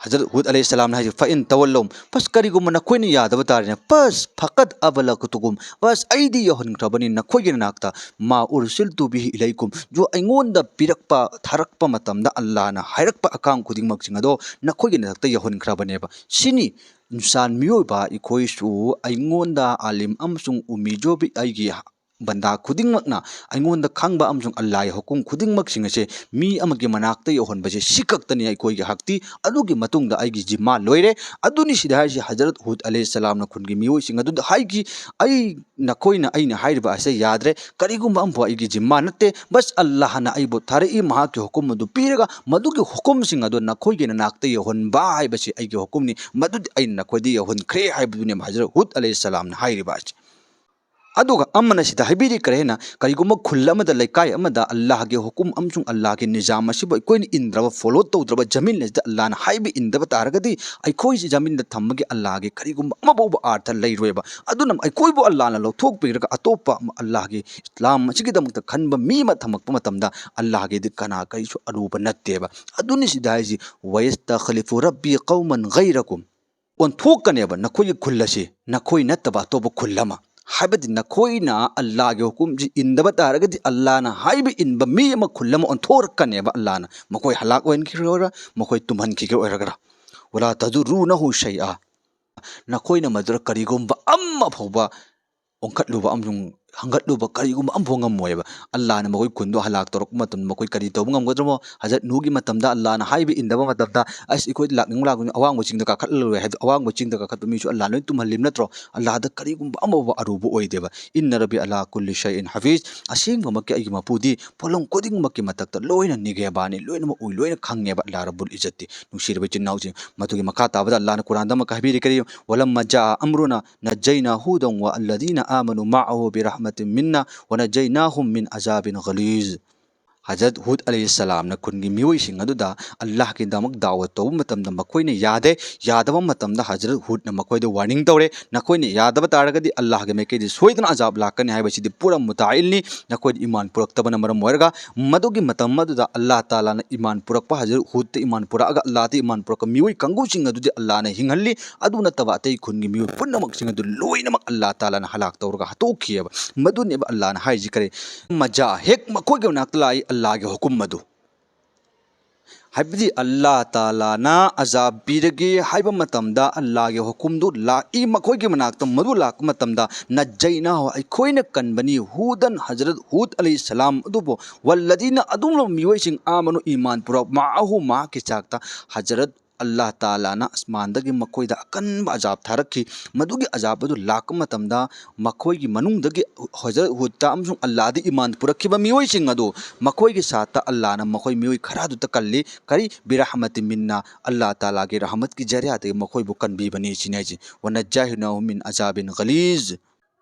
ꯍꯖꯔꯠ ꯍꯨꯗ ꯑꯂꯩꯍꯤ ꯁꯂꯥꯝꯅ ꯍꯥꯏꯁꯦ, "ꯐ ꯏꯟ ꯇꯋꯜꯂꯧꯝ", ꯕꯁ ꯀꯔꯤꯒꯨꯝꯕ ꯅꯈꯣꯏꯅ ꯌꯥꯗꯕ ꯇꯥꯔꯦꯅꯦ, ꯕꯁ ꯐꯀꯠ ꯑꯕꯂꯒꯇꯨꯒꯨꯝ, ꯕꯁ ꯑꯩꯗꯤ ꯌꯧꯍꯟꯈ꯭ꯔꯕꯅꯤ ꯅꯈꯣꯏꯒꯤ ꯅꯥꯛꯇ, "ꯃꯥ ꯎꯔꯁꯤꯜ ꯇꯨꯕꯤꯍꯤ ꯏꯂꯩꯀꯨꯝ", ꯖꯣ ꯑꯩꯉꯣꯟꯗ ꯄꯤꯔꯛꯄ, ꯊꯥꯔꯛꯄ ꯃꯇꯝꯗ ꯑꯜꯂꯥꯍꯅ ꯍꯥꯏꯔꯛꯄ ꯑꯀꯥꯝ ꯈꯨꯗꯤꯡꯃꯛꯁꯤꯡ ꯑꯗꯣ ꯅꯈꯣꯏꯒꯤ ꯅꯥꯛꯇ ꯌꯧꯍꯟꯈ꯭ꯔꯕꯅꯦꯕ꯫ ꯁꯤꯅꯤ ꯏꯟꯁꯥꯟ ꯃꯤꯑꯣꯏꯕ ꯑꯩꯈꯣꯏꯁꯨ, ꯑꯩꯉꯣꯟꯗ ꯑꯥꯂꯤꯝ ꯑꯃꯁꯨꯡ ꯎꯃꯤꯖꯣꯕꯤ ꯑꯩꯒꯤ ꯕꯟꯗꯥ ꯈꯨꯗꯤꯡꯃꯛꯅ ꯑꯩꯉꯣꯟꯗ ꯈꯪꯕ ꯑꯃꯁꯨꯡ ꯑꯜꯂꯥꯍꯒꯤ ꯍꯨꯀꯨꯝ ꯈꯨꯗꯤꯡꯃꯛꯁꯤꯡ ꯑꯁꯦ ꯃꯤ ꯑꯃꯒꯤ ꯃꯅꯥꯛꯇ ꯌꯧꯍꯟꯕꯁꯦ ꯁꯤ ꯈꯛꯇꯅꯤ ꯑꯩꯈꯣꯏꯒꯤ ꯍꯛꯇꯤ꯫ ꯑꯗꯨꯒꯤ ꯃꯇꯨꯡꯗ ꯑꯩꯒꯤ ꯖꯤꯝꯃꯥ ꯂꯣꯏꯔꯦ꯫ ꯑꯗꯨꯅꯤ ꯁꯤꯗ ꯍꯥꯏꯔꯤꯁꯦ, ꯍꯖꯔꯠ ꯍꯨꯗ ꯑꯂꯩꯍꯤ ꯁꯂꯥꯝꯅ ꯈꯨꯟꯒꯤ ꯃꯤꯑꯣꯏꯁꯤꯡ ꯑꯗꯨꯗ ꯍꯥꯏꯈꯤ, "ꯑꯩ, ꯅꯈꯣꯏꯅ ꯑꯩꯅ ꯍꯥꯏꯔꯤꯕ ꯑꯁꯦ ꯌꯥꯗ꯭ꯔꯦ꯫ ꯀꯔꯤꯒꯨꯝꯕ ꯑꯃꯐꯥꯎ ꯑꯩꯒꯤ ꯖꯤꯝꯃꯥ ꯅꯠꯇꯦ꯫ ꯕꯁ ꯑꯜꯂꯥꯍꯅ ꯑꯩꯕꯨ ꯊꯥꯔꯛꯏ, ꯃꯍꯥꯛꯀꯤ ꯍꯨꯀꯨꯝ ꯑꯗꯨ ꯄꯤꯔꯒ ꯃꯗꯨꯒꯤ ꯍꯨꯀꯨꯝꯁꯤꯡ ꯑꯗꯨ ꯅꯈꯣꯏꯒꯤ ꯅꯅꯥꯛꯇ ꯌꯧꯍꯟꯕ ꯍꯥꯏꯕꯁꯤ ꯑꯩꯒꯤ ꯍꯨꯀꯨꯝꯅꯤ꯫ ꯃꯗꯨꯗꯤ ꯑꯩꯅ ꯅꯈꯣꯏꯗ ꯌꯧꯍꯟꯈ꯭ꯔꯦ" ꯍꯥꯏꯕꯗꯨꯅꯦꯕ ꯍꯖꯔꯠ ꯍꯨꯗ ꯑꯂꯩꯍꯤ ꯁꯂꯥꯝꯅ ꯍꯥꯏꯔꯤꯕ ꯑꯁꯦ꯫ ꯑꯗꯨꯒ ꯑꯃꯅ ꯁꯤꯗ ꯍꯥꯏꯕꯤꯔꯤ ꯀꯔꯤ ꯍꯥꯏꯅ, ꯀꯔꯤꯒꯨꯝꯕ ꯈꯨꯜ ꯑꯃꯗ, ꯂꯩꯀꯥꯏ ꯑꯃꯗ ꯑꯜꯂꯥꯍꯒꯤ ꯍꯨꯀꯨꯝ ꯑꯃꯁꯨꯡ ꯑꯜꯂꯥꯍꯒꯤ ꯅꯤꯖꯥꯝ ꯑꯁꯤꯕꯨ ꯑꯩꯈꯣꯏꯅ ꯏꯟꯗ꯭ꯔꯕ, ꯐꯣꯂꯣ ꯇꯧꯗ꯭ꯔꯕ, ꯖꯃꯤꯟ ꯑꯁꯤꯗ ꯑꯜꯂꯥꯍꯅ ꯍꯥꯏꯕ ꯏꯟꯗꯕ ꯇꯥꯔꯒꯗꯤ ꯑꯩꯈꯣꯏꯁꯤ ꯖꯃꯤꯟꯗ ꯊꯝꯕꯒꯤ ꯑꯜꯂꯥꯍꯒꯤ ꯀꯔꯤꯒꯨꯝꯕ ꯑꯃꯐꯥꯎꯕ ꯑꯥꯔꯊ ꯂꯩꯔꯣꯏꯕ꯫ ꯑꯗꯨꯅ ꯑꯩꯈꯣꯏꯕꯨ ꯑꯜꯂꯥꯍꯅ ꯂꯧꯊꯣꯛꯄꯤꯔꯒ ꯑꯇꯣꯞꯄ ꯑꯃ ꯑꯜꯂꯥꯍꯒꯤ ꯏꯁꯂꯥꯝ ꯑꯁꯤꯒꯤꯗꯃꯛꯇ ꯈꯟꯕ ꯃꯤ ꯑꯃ ꯊꯝꯃꯛꯄ ꯃꯇꯝꯗ ꯑꯜꯂꯥꯍꯒꯤꯗꯤ ꯀꯅꯥ ꯀꯔꯤꯁꯨ ꯑꯔꯨꯕ ꯅꯠꯇꯦꯕ꯫ ꯑꯗꯨꯅꯤ ꯁꯤꯗ ꯍꯥꯏꯁꯤ, "ꯋꯌꯁꯇꯈꯂꯤꯐꯨ ꯔꯕꯤ ꯀꯧꯃꯟ ꯒꯩꯔꯀꯨꯝ"꯫ ꯑꯣꯟꯊꯣꯛꯀꯅꯦꯕ ꯅꯈꯣꯏꯒꯤ ꯈꯨꯜ ꯑꯁꯤ, ꯅꯈꯣꯏ ꯅꯠꯇꯕ ꯑꯇꯣꯞꯄ ꯈꯨꯜ ꯑꯃ꯫ ꯍꯥꯏꯕꯗꯤ ꯅꯈꯣꯏꯅ ꯑꯜꯂꯥꯍꯒꯤ ꯍꯨꯀꯨꯝꯁꯤ ꯏꯟꯗꯕ ꯇꯥꯔꯒꯗꯤ ꯑꯜꯂꯥꯍꯅ ꯍꯥꯏꯕ ꯏꯟꯕ ꯃꯤ ꯑꯃ, ꯈꯨꯜ ꯑꯃ ꯑꯣꯟꯊꯣꯔꯛꯀꯅꯦꯕ ꯑꯜꯂꯥꯍꯅ꯫ ꯃꯈꯣꯏ ꯍꯂꯥꯛ ꯑꯣꯏꯍꯟꯈꯤꯔꯣꯏꯔꯥ, ꯃꯈꯣꯏ ꯇꯨꯝꯍꯟꯈꯤꯒꯦ ꯑꯣꯏꯔꯒꯔꯥ꯫ "ꯋꯂꯥ ꯇꯗꯨꯔꯨꯅꯍꯨ ꯁꯩꯑ"꯫ ꯅꯈꯣꯏꯅ ꯃꯗꯨꯗ ꯀꯔꯤꯒꯨꯝꯕ ꯑꯃ ꯐꯥꯎꯕ ꯑꯣꯟꯈꯠꯂꯨꯕ ꯑꯃꯁꯨꯡ ꯍꯪꯒꯠꯂꯨꯕ ꯀꯔꯤꯒꯨꯝꯕ ꯑꯃꯐꯥꯎ ꯉꯝꯃꯣꯏꯕ꯫ ꯑꯜꯂꯥꯍꯅ ꯃꯈꯣꯏ ꯈꯨꯟꯗꯣ ꯍꯂꯥꯛ ꯇꯧꯔꯛꯄ ꯃꯇꯝꯗ ꯃꯈꯣꯏ ꯀꯔꯤ ꯇꯧꯕ ꯉꯝꯒꯗ꯭ꯔꯃꯣ? ꯍꯖꯔꯠ ꯅꯨꯍꯒꯤ ꯃꯇꯝꯗ ꯑꯜꯂꯥꯍꯅ ꯍꯥꯏꯕ ꯏꯟꯗꯕ ꯃꯇꯝꯗ, "ꯑꯁ, ꯑꯩꯈꯣꯏ ꯂꯥꯛꯅꯤꯡꯕ ꯂꯥꯛꯄꯅꯤ, ꯑꯋꯥꯡꯕ ꯆꯤꯡꯗ ꯀꯥꯈꯠꯂꯔꯣꯏ" ꯍꯥꯏꯕꯗꯣ, ꯑꯋꯥꯡꯕ ꯆꯤꯡꯗ ꯀꯥꯈꯠꯄ ꯃꯤꯁꯨ ꯑꯜꯂꯥꯍꯅ ꯂꯣꯏ ꯇꯨꯝꯍꯜꯂꯤꯕ ꯅꯠꯇ꯭ꯔꯣ? ꯑꯜꯂꯥꯍꯗ ꯀꯔꯤꯒꯨꯝꯕ ꯑꯃꯐꯥꯎꯕ ꯑꯔꯨꯕ ꯑꯣꯏꯗꯦꯕ꯫ "ꯏꯟꯅ ꯔꯕꯤ ꯑꯂꯥ ꯀꯨꯜꯂꯤ ꯁꯩꯏꯟ ꯍꯥꯐꯤꯖ", ꯑꯁꯦꯡꯕꯃꯛꯀꯤ ꯑꯩꯒꯤ ꯃꯄꯨꯗꯤ ꯄꯣꯠꯂꯝ ꯈꯨꯗꯤꯡꯃꯛꯀꯤ ꯃꯊꯛꯇ ꯂꯣꯏꯅ ꯅꯤꯒꯦꯕꯥꯅꯤ, ꯂꯣꯏꯅꯃꯛ ꯎꯏ, ꯂꯣꯏꯅ ꯈꯪꯉꯦꯕ ꯑꯜꯂꯥꯍ ꯔꯕꯨꯜ ꯏꯖꯠꯇꯤ꯫ ꯅꯨꯡꯁꯤꯔꯕ ꯏꯆꯤꯟ ꯏꯅꯥꯎꯁꯤꯡ, ꯃꯗꯨꯒꯤ ꯃꯈꯥ ꯇꯥꯕꯗ ꯑꯜꯂꯥꯍꯅ ꯀꯨꯔꯥꯟꯗ ꯑꯃꯨꯛꯀ ꯍꯥꯏꯕꯤꯔꯤ ꯀꯔꯤ? "ولما جاء أمرنا نجينا هودا والذين آمنوا معه برحمة منا ونجيناهم من عذاب غليظ". ꯍꯖꯔꯠ ꯍꯨꯗ ꯑꯂꯩꯍꯤꯁꯁꯂꯥꯝꯅ ꯈꯨꯟꯒꯤ ꯃꯤꯑꯣꯏꯁꯤꯡ ꯑꯗꯨꯗ ꯑꯜꯂꯥꯍꯒꯤꯗꯃꯛ ꯗꯥꯋꯠ ꯇꯧꯕ ꯃꯇꯝꯗ ꯃꯈꯣꯏꯅ ꯌꯥꯗꯦ꯫ ꯌꯥꯗꯕ ꯃꯇꯝꯗ ꯍꯖꯔꯠ ꯍꯨꯗꯅ ꯃꯈꯣꯏꯗ ꯋꯥꯔꯅꯤꯡ ꯇꯧꯔꯦ, "ꯅꯈꯣꯏꯅ ꯌꯥꯗꯕ ꯇꯥꯔꯒꯗꯤ ꯑꯜꯂꯥꯍꯒꯤ ꯃꯥꯏꯀꯩꯗ ꯁꯣꯏꯗꯅ ꯑꯖꯥꯕ ꯂꯥꯛꯀꯅꯤ ꯍꯥꯏꯕꯁꯤꯗꯤ ꯄꯨꯔꯥ ꯃꯨꯇꯥꯏꯜꯅꯤ, ꯅꯈꯣꯏꯗ ꯏꯃꯥꯟ ꯄꯨꯔꯛꯇꯕꯅ ꯃꯔꯝ ꯑꯣꯏꯔꯒ"꯫ ꯃꯗꯨꯒꯤ ꯃꯇꯝ ꯑꯗꯨꯗ ꯑꯜꯂꯥꯍ ꯇꯥꯂꯥꯅ ꯏꯃꯥꯟ ꯄꯨꯔꯛꯄ, ꯍꯖꯔꯠ ꯍꯨꯗꯇ ꯏꯃꯥꯟ ꯄꯨꯔꯛꯑꯒ ꯑꯜꯂꯥꯍꯗ ꯏꯃꯥꯟ ꯄꯨꯔꯛꯄ ꯃꯤꯑꯣꯏ ꯀꯥꯡꯕꯨꯁꯤꯡ ꯑꯗꯨꯗꯤ ꯑꯜꯂꯥꯍꯅ ꯍꯤꯡꯍꯜꯂꯤ꯫ ꯑꯗꯨ ꯅꯠꯇꯕ ꯑꯇꯩ ꯈꯨꯟꯒꯤ ꯃꯤꯑꯣꯏ ꯄꯨꯝꯅꯃꯛꯁꯤꯡ ꯑꯗꯨ ꯂꯣꯏꯅꯃꯛ ꯑꯜꯂꯥꯍ ꯇꯥꯂꯥꯅ ꯍꯂꯥꯛ ꯇꯧꯔꯒ ꯍꯥꯠꯇꯣꯛꯈꯤꯑꯕ꯫ ꯃꯗꯨꯅꯦꯕ ꯑꯜꯂꯥꯍꯅ ꯍꯥꯏꯔꯤꯁꯤ ꯀꯔꯤ? "ꯃꯖꯥ", ꯍꯦꯛ ꯃꯈꯣꯏꯒꯤ ꯃꯅꯥꯛꯇ ꯂꯥꯛꯏ ꯑꯜꯂꯥꯍꯒꯤ ꯍꯨꯀꯨꯝ ꯑꯗꯨ꯫ ꯍꯥꯏꯕꯗꯤ ꯑꯜꯂꯥꯍ ꯇꯥꯂꯥꯅ ꯑꯖꯥꯕ ꯄꯤꯔꯒꯦ ꯍꯥꯏꯕ ꯃꯇꯝꯗ ꯑꯜꯂꯥꯍꯒꯤ ꯍꯨꯀꯨꯝꯗꯨ ꯂꯥꯛꯏ ꯃꯈꯣꯏꯒꯤ ꯃꯅꯥꯛꯇ꯫ ꯃꯗꯨ ꯂꯥꯛꯄ ꯃꯇꯝꯗ "ꯅꯖꯩꯅꯥꯍꯨ", ꯑꯩꯈꯣꯏꯅ ꯀꯟꯕꯅꯤ, "ꯍꯨꯗꯟ", ꯍꯖꯔꯠ ꯍꯨꯗ ꯑꯂꯩꯍꯤꯁꯁꯂꯥꯝ ꯑꯗꯨꯕꯨ, "ꯋꯜꯂꯗꯤꯅ", ꯑꯗꯨꯒꯨꯝꯂꯕ ꯃꯤꯑꯣꯏꯁꯤꯡ, "ꯑꯥꯃꯅꯨ", ꯏꯃꯥꯟ ꯄꯨꯔꯛ, "ꯃꯥꯑꯍꯨ", ꯃꯍꯥꯛꯀꯤ ꯆꯥꯛꯇ꯫ ꯍꯖꯔꯠ ꯑꯜꯂꯥꯍ ꯇꯥꯂꯥꯅ ꯑꯁꯃꯥꯟꯗꯒꯤ ꯃꯈꯣꯏꯗ ꯑꯀꯟꯕ ꯑꯖꯥꯕ ꯊꯥꯔꯛꯈꯤ꯫ ꯃꯗꯨꯒꯤ ꯑꯖꯥꯕ ꯑꯗꯨ ꯂꯥꯛꯄ ꯃꯇꯝꯗ ꯃꯈꯣꯏꯒꯤ ꯃꯅꯨꯡꯗꯒꯤ ꯍꯖꯔꯠ ꯍꯨꯗꯇ ꯑꯃꯁꯨꯡ ꯑꯜꯂꯥꯍꯗ ꯏꯃꯥꯟ ꯄꯨꯔꯛꯈꯤꯕ ꯃꯤꯑꯣꯏꯁꯤꯡ ꯑꯗꯨ ꯃꯈꯣꯏꯒꯤ ꯁꯥꯠꯇ ꯑꯜꯂꯥꯍꯅ ꯃꯈꯣꯏ ꯃꯤꯑꯣꯏ ꯈꯔꯗꯨꯇ ꯀꯜꯂꯤ꯫ ꯀꯔꯤ? "ꯕꯤꯔꯍꯃꯇꯤ ꯃꯤꯟꯅꯥ", ꯑꯜꯂꯥꯍ ꯇꯥꯂꯥꯒꯤ ꯔꯍꯃꯠꯀꯤ ꯖꯔꯤꯌꯥꯗꯒꯤ ꯃꯈꯣꯏꯕꯨ ꯀꯟꯕꯤꯕꯅꯤ ꯁꯤꯅꯤ ꯍꯥꯏꯁꯤ꯫ "ꯋꯅꯖꯥꯍꯤꯅꯥꯍꯨ ꯃꯤꯟ ꯑꯖꯥꯕꯤꯟ ꯒꯂꯤꯖ",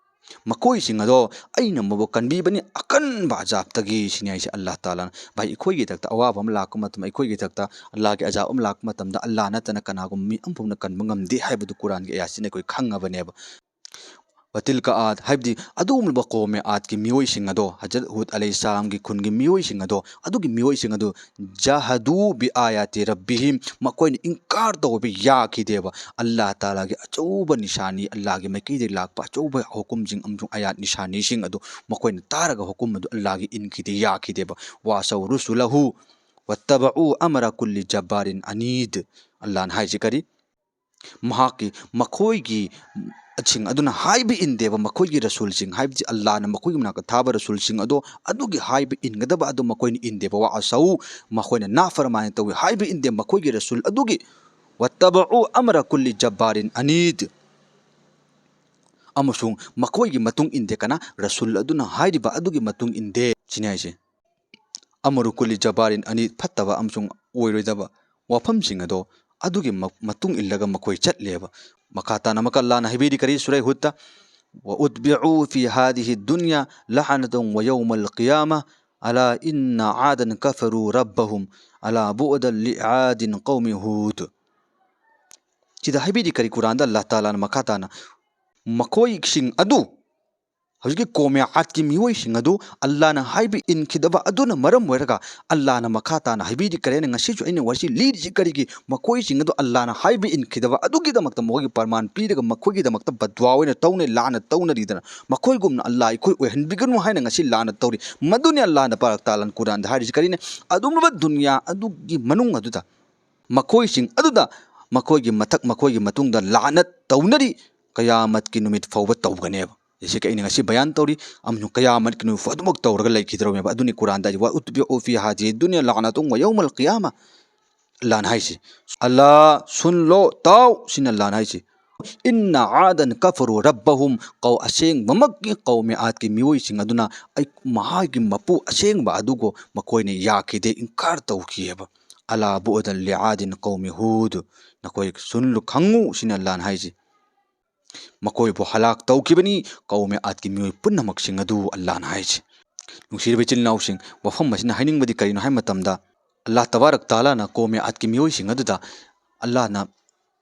ꯃꯈꯣꯏꯁꯤꯡ ꯑꯗꯣ ꯑꯩꯅ ꯃꯕꯨ ꯀꯟꯕꯤꯕꯅꯤ ꯑꯀꯟꯕ ꯑꯖꯥꯕꯇꯒꯤ, ꯁꯤꯅꯤ ꯍꯥꯏꯁꯦ ꯑꯜꯂꯥꯍ ꯇꯥꯂꯥꯅ꯫ ꯚꯥꯏ, ꯑꯩꯈꯣꯏꯒꯤ ꯏꯊꯛꯇ ꯑꯋꯥꯕ ꯑꯃ ꯂꯥꯛꯄ ꯃꯇꯝꯗ, ꯑꯩꯈꯣꯏꯒꯤ ꯏꯊꯛꯇ ꯑꯜꯂꯥꯍꯒꯤ ꯑꯖꯥꯕ ꯑꯃ ꯂꯥꯛꯄ ꯃꯇꯝꯗ, ꯑꯜꯂꯥꯍ ꯅꯠꯇꯅ ꯀꯅꯥꯒꯨꯝꯕ ꯃꯤ ꯑꯃꯐꯥꯎꯅ ꯀꯟꯕ ꯉꯝꯗꯦ ꯍꯥꯏꯕꯗꯨ ꯀꯨꯔꯥꯟꯒꯤ ꯑꯌꯥꯠꯁꯤꯅ ꯑꯩꯈꯣꯏ ꯈꯪꯉꯕꯅꯦꯕ꯫ ꯋꯇꯤꯜꯀ ꯑꯥꯗ ꯍꯥꯏꯕꯗꯤ ꯑꯗꯨꯒꯨꯝꯂꯕ ꯀꯧꯃꯦ ꯑꯥꯗꯀꯤ ꯃꯤꯑꯣꯏꯁꯤꯡ ꯑꯗꯣ, ꯍꯖꯔꯠ ꯍꯨꯗ ꯑꯂꯩꯍꯤꯁꯁꯂꯥꯝꯒꯤ ꯈꯨꯟꯒꯤ ꯃꯤꯑꯣꯏꯁꯤꯡ ꯑꯗꯣ, ꯑꯗꯨꯒꯤ ꯃꯤꯑꯣꯏꯁꯤꯡ ꯑꯗꯣ, ꯖꯍꯗꯨ ꯕꯤ ꯑꯥꯌꯥꯇꯤ ꯔꯕꯤꯍꯤꯝ, ꯃꯈꯣꯏꯅ ꯏꯟꯀꯥꯔ ꯇꯧꯕ ꯌꯥꯈꯤꯗꯦꯕ꯫ ꯑꯜꯂꯥꯍ ꯇꯥꯂꯥꯒꯤ ꯑꯆꯧꯕ ꯅꯤꯁꯥꯅꯤ, ꯑꯜꯂꯥꯍꯒꯤ ꯃꯥꯏꯀꯩꯗꯒꯤ ꯂꯥꯛꯄ ꯑꯆꯧꯕ ꯍꯨꯀꯨꯝꯁꯤꯡ ꯑꯃꯁꯨꯡ ꯑꯌꯥꯠ ꯅꯤꯁꯥꯅꯤꯁꯤꯡ ꯑꯗꯨ ꯃꯈꯣꯏꯅ ꯇꯥꯔꯒ ꯍꯨꯀꯨꯝ ꯑꯗꯨ ꯑꯜꯂꯥꯍꯒꯤ ꯏꯟꯈꯤꯗꯦ, ꯌꯥꯈꯤꯗꯦꯕ꯫ ꯋꯥꯁꯧ ꯔꯨꯁꯨꯂꯍꯨ ꯋꯠꯇꯕꯎ ꯑꯃꯔ ꯀꯨꯜꯂꯤ ꯖꯕꯥꯔꯤꯟ ꯑꯅꯤꯗ꯫ ꯑꯜꯂꯥꯍꯅ ꯍꯥꯏꯁꯤ ꯀꯔꯤ? ꯃꯍꯥꯛꯀꯤ, ꯃꯈꯣꯏꯒꯤ ꯁꯤꯡ ꯑꯗꯨꯅ ꯍꯥꯏꯕ ꯏꯟꯗꯦꯕ, ꯃꯈꯣꯏꯒꯤ ꯔꯁꯨꯜꯁꯤꯡ, ꯍꯥꯏꯕꯗꯤ ꯑꯜꯂꯥꯍꯅ ꯃꯈꯣꯏꯒꯤ ꯃꯅꯥꯛꯇ ꯊꯥꯕ ꯔꯁꯨꯜꯁꯤꯡ ꯑꯗꯣ, ꯑꯗꯨꯒꯤ ꯍꯥꯏꯕ ꯏꯟꯒꯗꯕ ꯑꯗꯨ ꯃꯈꯣꯏꯅ ꯏꯟꯗꯦꯕ꯫ ꯋꯥ ꯑꯁꯧ, ꯃꯈꯣꯏꯅ ꯅꯥꯐꯔꯃꯥꯅꯤ ꯇꯧꯏ, ꯍꯥꯏꯕ ꯏꯟꯗꯦ ꯃꯈꯣꯏꯒꯤ ꯔꯁꯨꯜ ꯑꯗꯨꯒꯤ꯫ ꯋꯠꯇꯕꯎ ꯑꯃꯔ ꯀꯨꯜꯂꯤ ꯖꯕꯥꯔꯤꯟ ꯑꯅꯤꯗ꯫ ꯑꯃꯁꯨꯡ ꯃꯈꯣꯏꯒꯤ ꯃꯇꯨꯡ ꯏꯟꯗꯦ꯫ ꯀꯅꯥ? ꯔꯁꯨꯜ ꯑꯗꯨꯅ ꯍꯥꯏꯔꯤꯕ ꯑꯗꯨꯒꯤ ꯃꯇꯨꯡ ꯏꯟꯗꯦ, ꯁꯤꯅꯤ ꯍꯥꯏꯁꯦ꯫ ꯑꯃꯔꯨ ꯀꯨꯜꯂꯤ ꯖꯕꯥꯔꯤꯟ ꯑꯅꯤ, ꯐꯠꯇꯕ ꯑꯃꯁꯨꯡ ꯑꯣꯏꯔꯣꯏꯗꯕ ꯋꯥꯐꯝꯁꯤꯡ ꯑꯗꯣ ꯑꯗꯨꯒꯤ ꯃ-, ꯃꯇꯨꯡ ꯏꯜꯂꯒ ꯃꯈꯣꯏ ꯆꯠꯂꯦꯕ꯫ ꯃꯈꯥ ꯇꯥꯅ ꯑꯃꯨꯛꯀ ꯑꯜꯂꯥꯍꯅ ꯍꯥꯏꯕꯤꯔꯤ ꯀꯔꯤ? ꯁꯨꯔꯩ ꯍꯨꯗꯇ, "ꯋ ꯎꯠꯕꯤꯎ ꯐꯤ ꯍꯥꯗꯤꯍꯤ ꯗꯨꯟꯌꯥ ꯂꯥꯅꯇꯨꯝ ꯋ ꯌꯧꯃꯜ ꯀꯤꯌꯥꯃꯥ, ꯑꯂꯥ ꯏꯟꯅ ꯑꯥꯗꯟ ꯀꯐꯔꯨ ꯔꯕꯍꯨꯝ, ꯑꯂꯥ ꯕꯨꯑꯗꯜ ꯂꯤ ꯑꯥꯗꯤꯟ ꯀꯧꯃꯤ ꯍꯨꯗ"꯫ ꯁꯤꯗ ꯍꯥꯏꯕꯤꯔꯤ ꯀꯔꯤ ꯀꯨꯔꯥꯟꯗ? ꯑꯜꯂꯥꯍ ꯇꯥꯂꯥꯅ ꯃꯈꯥ ꯇꯥꯅ, ꯃꯈꯣꯏꯁꯤꯡ ꯑꯗꯨ, ꯍꯧꯖꯤꯛꯀꯤ ꯀꯣꯃꯦ ꯑꯥꯗꯀꯤ ꯃꯤꯑꯣꯏꯁꯤꯡ ꯑꯗꯨ ꯑꯜꯂꯥꯍꯅ ꯍꯥꯏꯕ ꯏꯟꯈꯤꯗꯕ ꯑꯗꯨꯅ ꯃꯔꯝ ꯑꯣꯏꯔꯒ, ꯑꯜꯂꯥꯍꯅ ꯃꯈꯥ ꯇꯥꯅ ꯍꯥꯏꯕꯤꯔꯤ ꯀꯔꯤ ꯍꯥꯏꯅ? ꯉꯁꯤꯁꯨ ꯑꯩꯅ ꯋꯥꯔꯤ ꯂꯤꯔꯤꯁꯤ ꯀꯔꯤꯒꯤ? ꯃꯈꯣꯏꯁꯤꯡ ꯑꯗꯨ ꯑꯜꯂꯥꯍꯅ ꯍꯥꯏꯕ ꯏꯟꯈꯤꯗꯕ ꯑꯗꯨꯒꯤꯗꯃꯛꯇ ꯃꯈꯣꯏꯒꯤ ꯄ꯭ꯔꯃꯥꯟ ꯄꯤꯔꯒ ꯃꯈꯣꯏꯒꯤꯗꯃꯛꯇ ꯕꯗꯋꯥ ꯑꯣꯏꯅ ꯇꯧꯅꯩ, ꯂꯥꯟꯅ ꯇꯧꯅꯔꯤꯗꯅ꯫ ꯃꯈꯣꯏꯒꯨꯝꯅ ꯑꯜꯂꯥꯍ ꯑꯩꯈꯣꯏ ꯑꯣꯏꯍꯟꯕꯤꯒꯅꯨ ꯍꯥꯏꯅ ꯉꯁꯤ ꯂꯥꯟꯅ ꯇꯧꯔꯤ꯫ ꯃꯗꯨꯅꯤ ꯑꯜꯂꯥꯍꯅ ꯄꯥꯔꯛ ꯇꯥꯂꯥꯟ ꯀꯨꯔꯥꯟꯗ ꯍꯥꯏꯔꯤꯁꯤ ꯀꯔꯤꯅꯦ? ꯑꯗꯨꯝꯂꯕ ꯗꯨꯅꯤꯌꯥ ꯑꯗꯨꯒꯤ ꯃꯅꯨꯡ ꯑꯗꯨꯗ ꯃꯈꯣꯏꯁꯤꯡ ꯑꯗꯨꯗ ꯃꯈꯣꯏꯒꯤ ꯃꯊꯛ, ꯃꯈꯣꯏꯒꯤ ꯃꯇꯨꯡꯗ ꯂꯥꯅꯠ ꯇꯧꯅꯔꯤ, ꯀꯌꯥꯃꯠꯀꯤ ꯅꯨꯃꯤꯠ ꯐꯥꯎꯕ ꯇꯧꯒꯅꯦꯕ꯫ ꯁꯤꯒ ꯑꯩꯅ ꯉꯁꯤ ꯕꯌꯥꯟ ꯇꯧꯔꯤ, ꯑꯃꯁꯨꯡ ꯀꯌꯥꯃꯠꯀꯤ ꯅꯨꯃꯤꯠ ꯐꯥꯎ ꯑꯗꯨꯃꯛ ꯇꯧꯔꯒ ꯂꯩꯈꯤꯗ꯭ꯔꯕꯅꯦꯕ꯫ ꯑꯗꯨꯅꯤ ꯀꯨꯔꯥꯟꯗ ꯍꯥꯏꯁꯤ, "ꯋ ꯎꯠꯕꯤꯎ ꯐꯤ ꯍꯥꯗꯤꯍꯤ ꯗꯨꯟꯌꯥ ꯂꯥꯅꯇꯨꯝ ꯋ ꯌꯧꯃꯜ ꯀꯤꯌꯥꯃꯥ"꯫ ꯑꯜꯂꯥꯍꯅ ꯍꯥꯏꯁꯤ, "ꯑꯜꯂꯥ, ꯁꯨꯟꯂꯣ, ꯇꯥꯎ", ꯁꯤꯅ ꯑꯜꯂꯥꯍꯅ ꯍꯥꯏꯁꯤ꯫ "ꯏꯟꯅ ꯑꯥꯗꯟ ꯀꯐꯔꯨ ꯔꯕꯍꯨꯝ", ꯀꯧ-, ꯑꯁꯦꯡꯕꯃꯛꯀꯤ ꯀꯧꯃꯦ ꯑꯥꯗꯀꯤ ꯃꯤꯑꯣꯏꯁꯤꯡ ꯑꯗꯨꯅ ꯑꯩ, ꯃꯍꯥꯛꯀꯤ ꯃꯄꯨ ꯑꯁꯦꯡꯕ ꯑꯗꯨꯕꯨ ꯃꯈꯣꯏꯅ ꯌꯥꯈꯤꯗꯦ, ꯏꯟꯀꯥꯔ ꯇꯧꯈꯤꯑꯕ꯫ "ꯑꯂꯥ ꯕꯨꯑꯗꯜ ꯂꯤ ꯑꯥꯗꯤꯟ ꯀꯧꯃꯤ ꯍꯨꯗ", ꯅꯈꯣꯏ ꯁꯨꯟꯂꯨ, ꯈꯪꯉꯨ, ꯁꯤꯅ ꯑꯜꯂꯥꯍꯅ ꯍꯥꯏꯁꯤ꯫ ꯃꯈꯣꯏꯕꯨ ꯍꯂꯥꯛ ꯇꯧꯈꯤꯕꯅꯤ꯫ ꯀꯧꯃꯦ ꯑꯥꯠꯀꯤ ꯃꯤꯑꯣꯏ ꯄꯨꯝꯅꯃꯛꯁꯤꯡ ꯑꯗꯨ ꯑꯜꯂꯥꯍꯅ ꯍꯥꯏꯁꯤ꯫ ꯅꯨꯡꯁꯤꯔꯕ ꯏꯆꯤꯜ ꯏꯅꯥꯎꯁꯤꯡ, ꯋꯥꯐꯝ ꯑꯁꯤꯅ ꯍꯥꯏꯅꯤꯡꯕꯗꯤ ꯀꯔꯤꯅꯣ ꯍꯥꯏꯕ ꯃꯇꯝꯗ, ꯑꯜꯂꯥꯍ ꯇꯕꯥꯔꯛ ꯇꯥꯂꯥꯅ ꯀꯧꯃꯦ ꯑꯥꯠꯀꯤ ꯃꯤꯑꯣꯏꯁꯤꯡ ꯑꯗꯨꯗ ꯑꯜꯂꯥꯍꯅ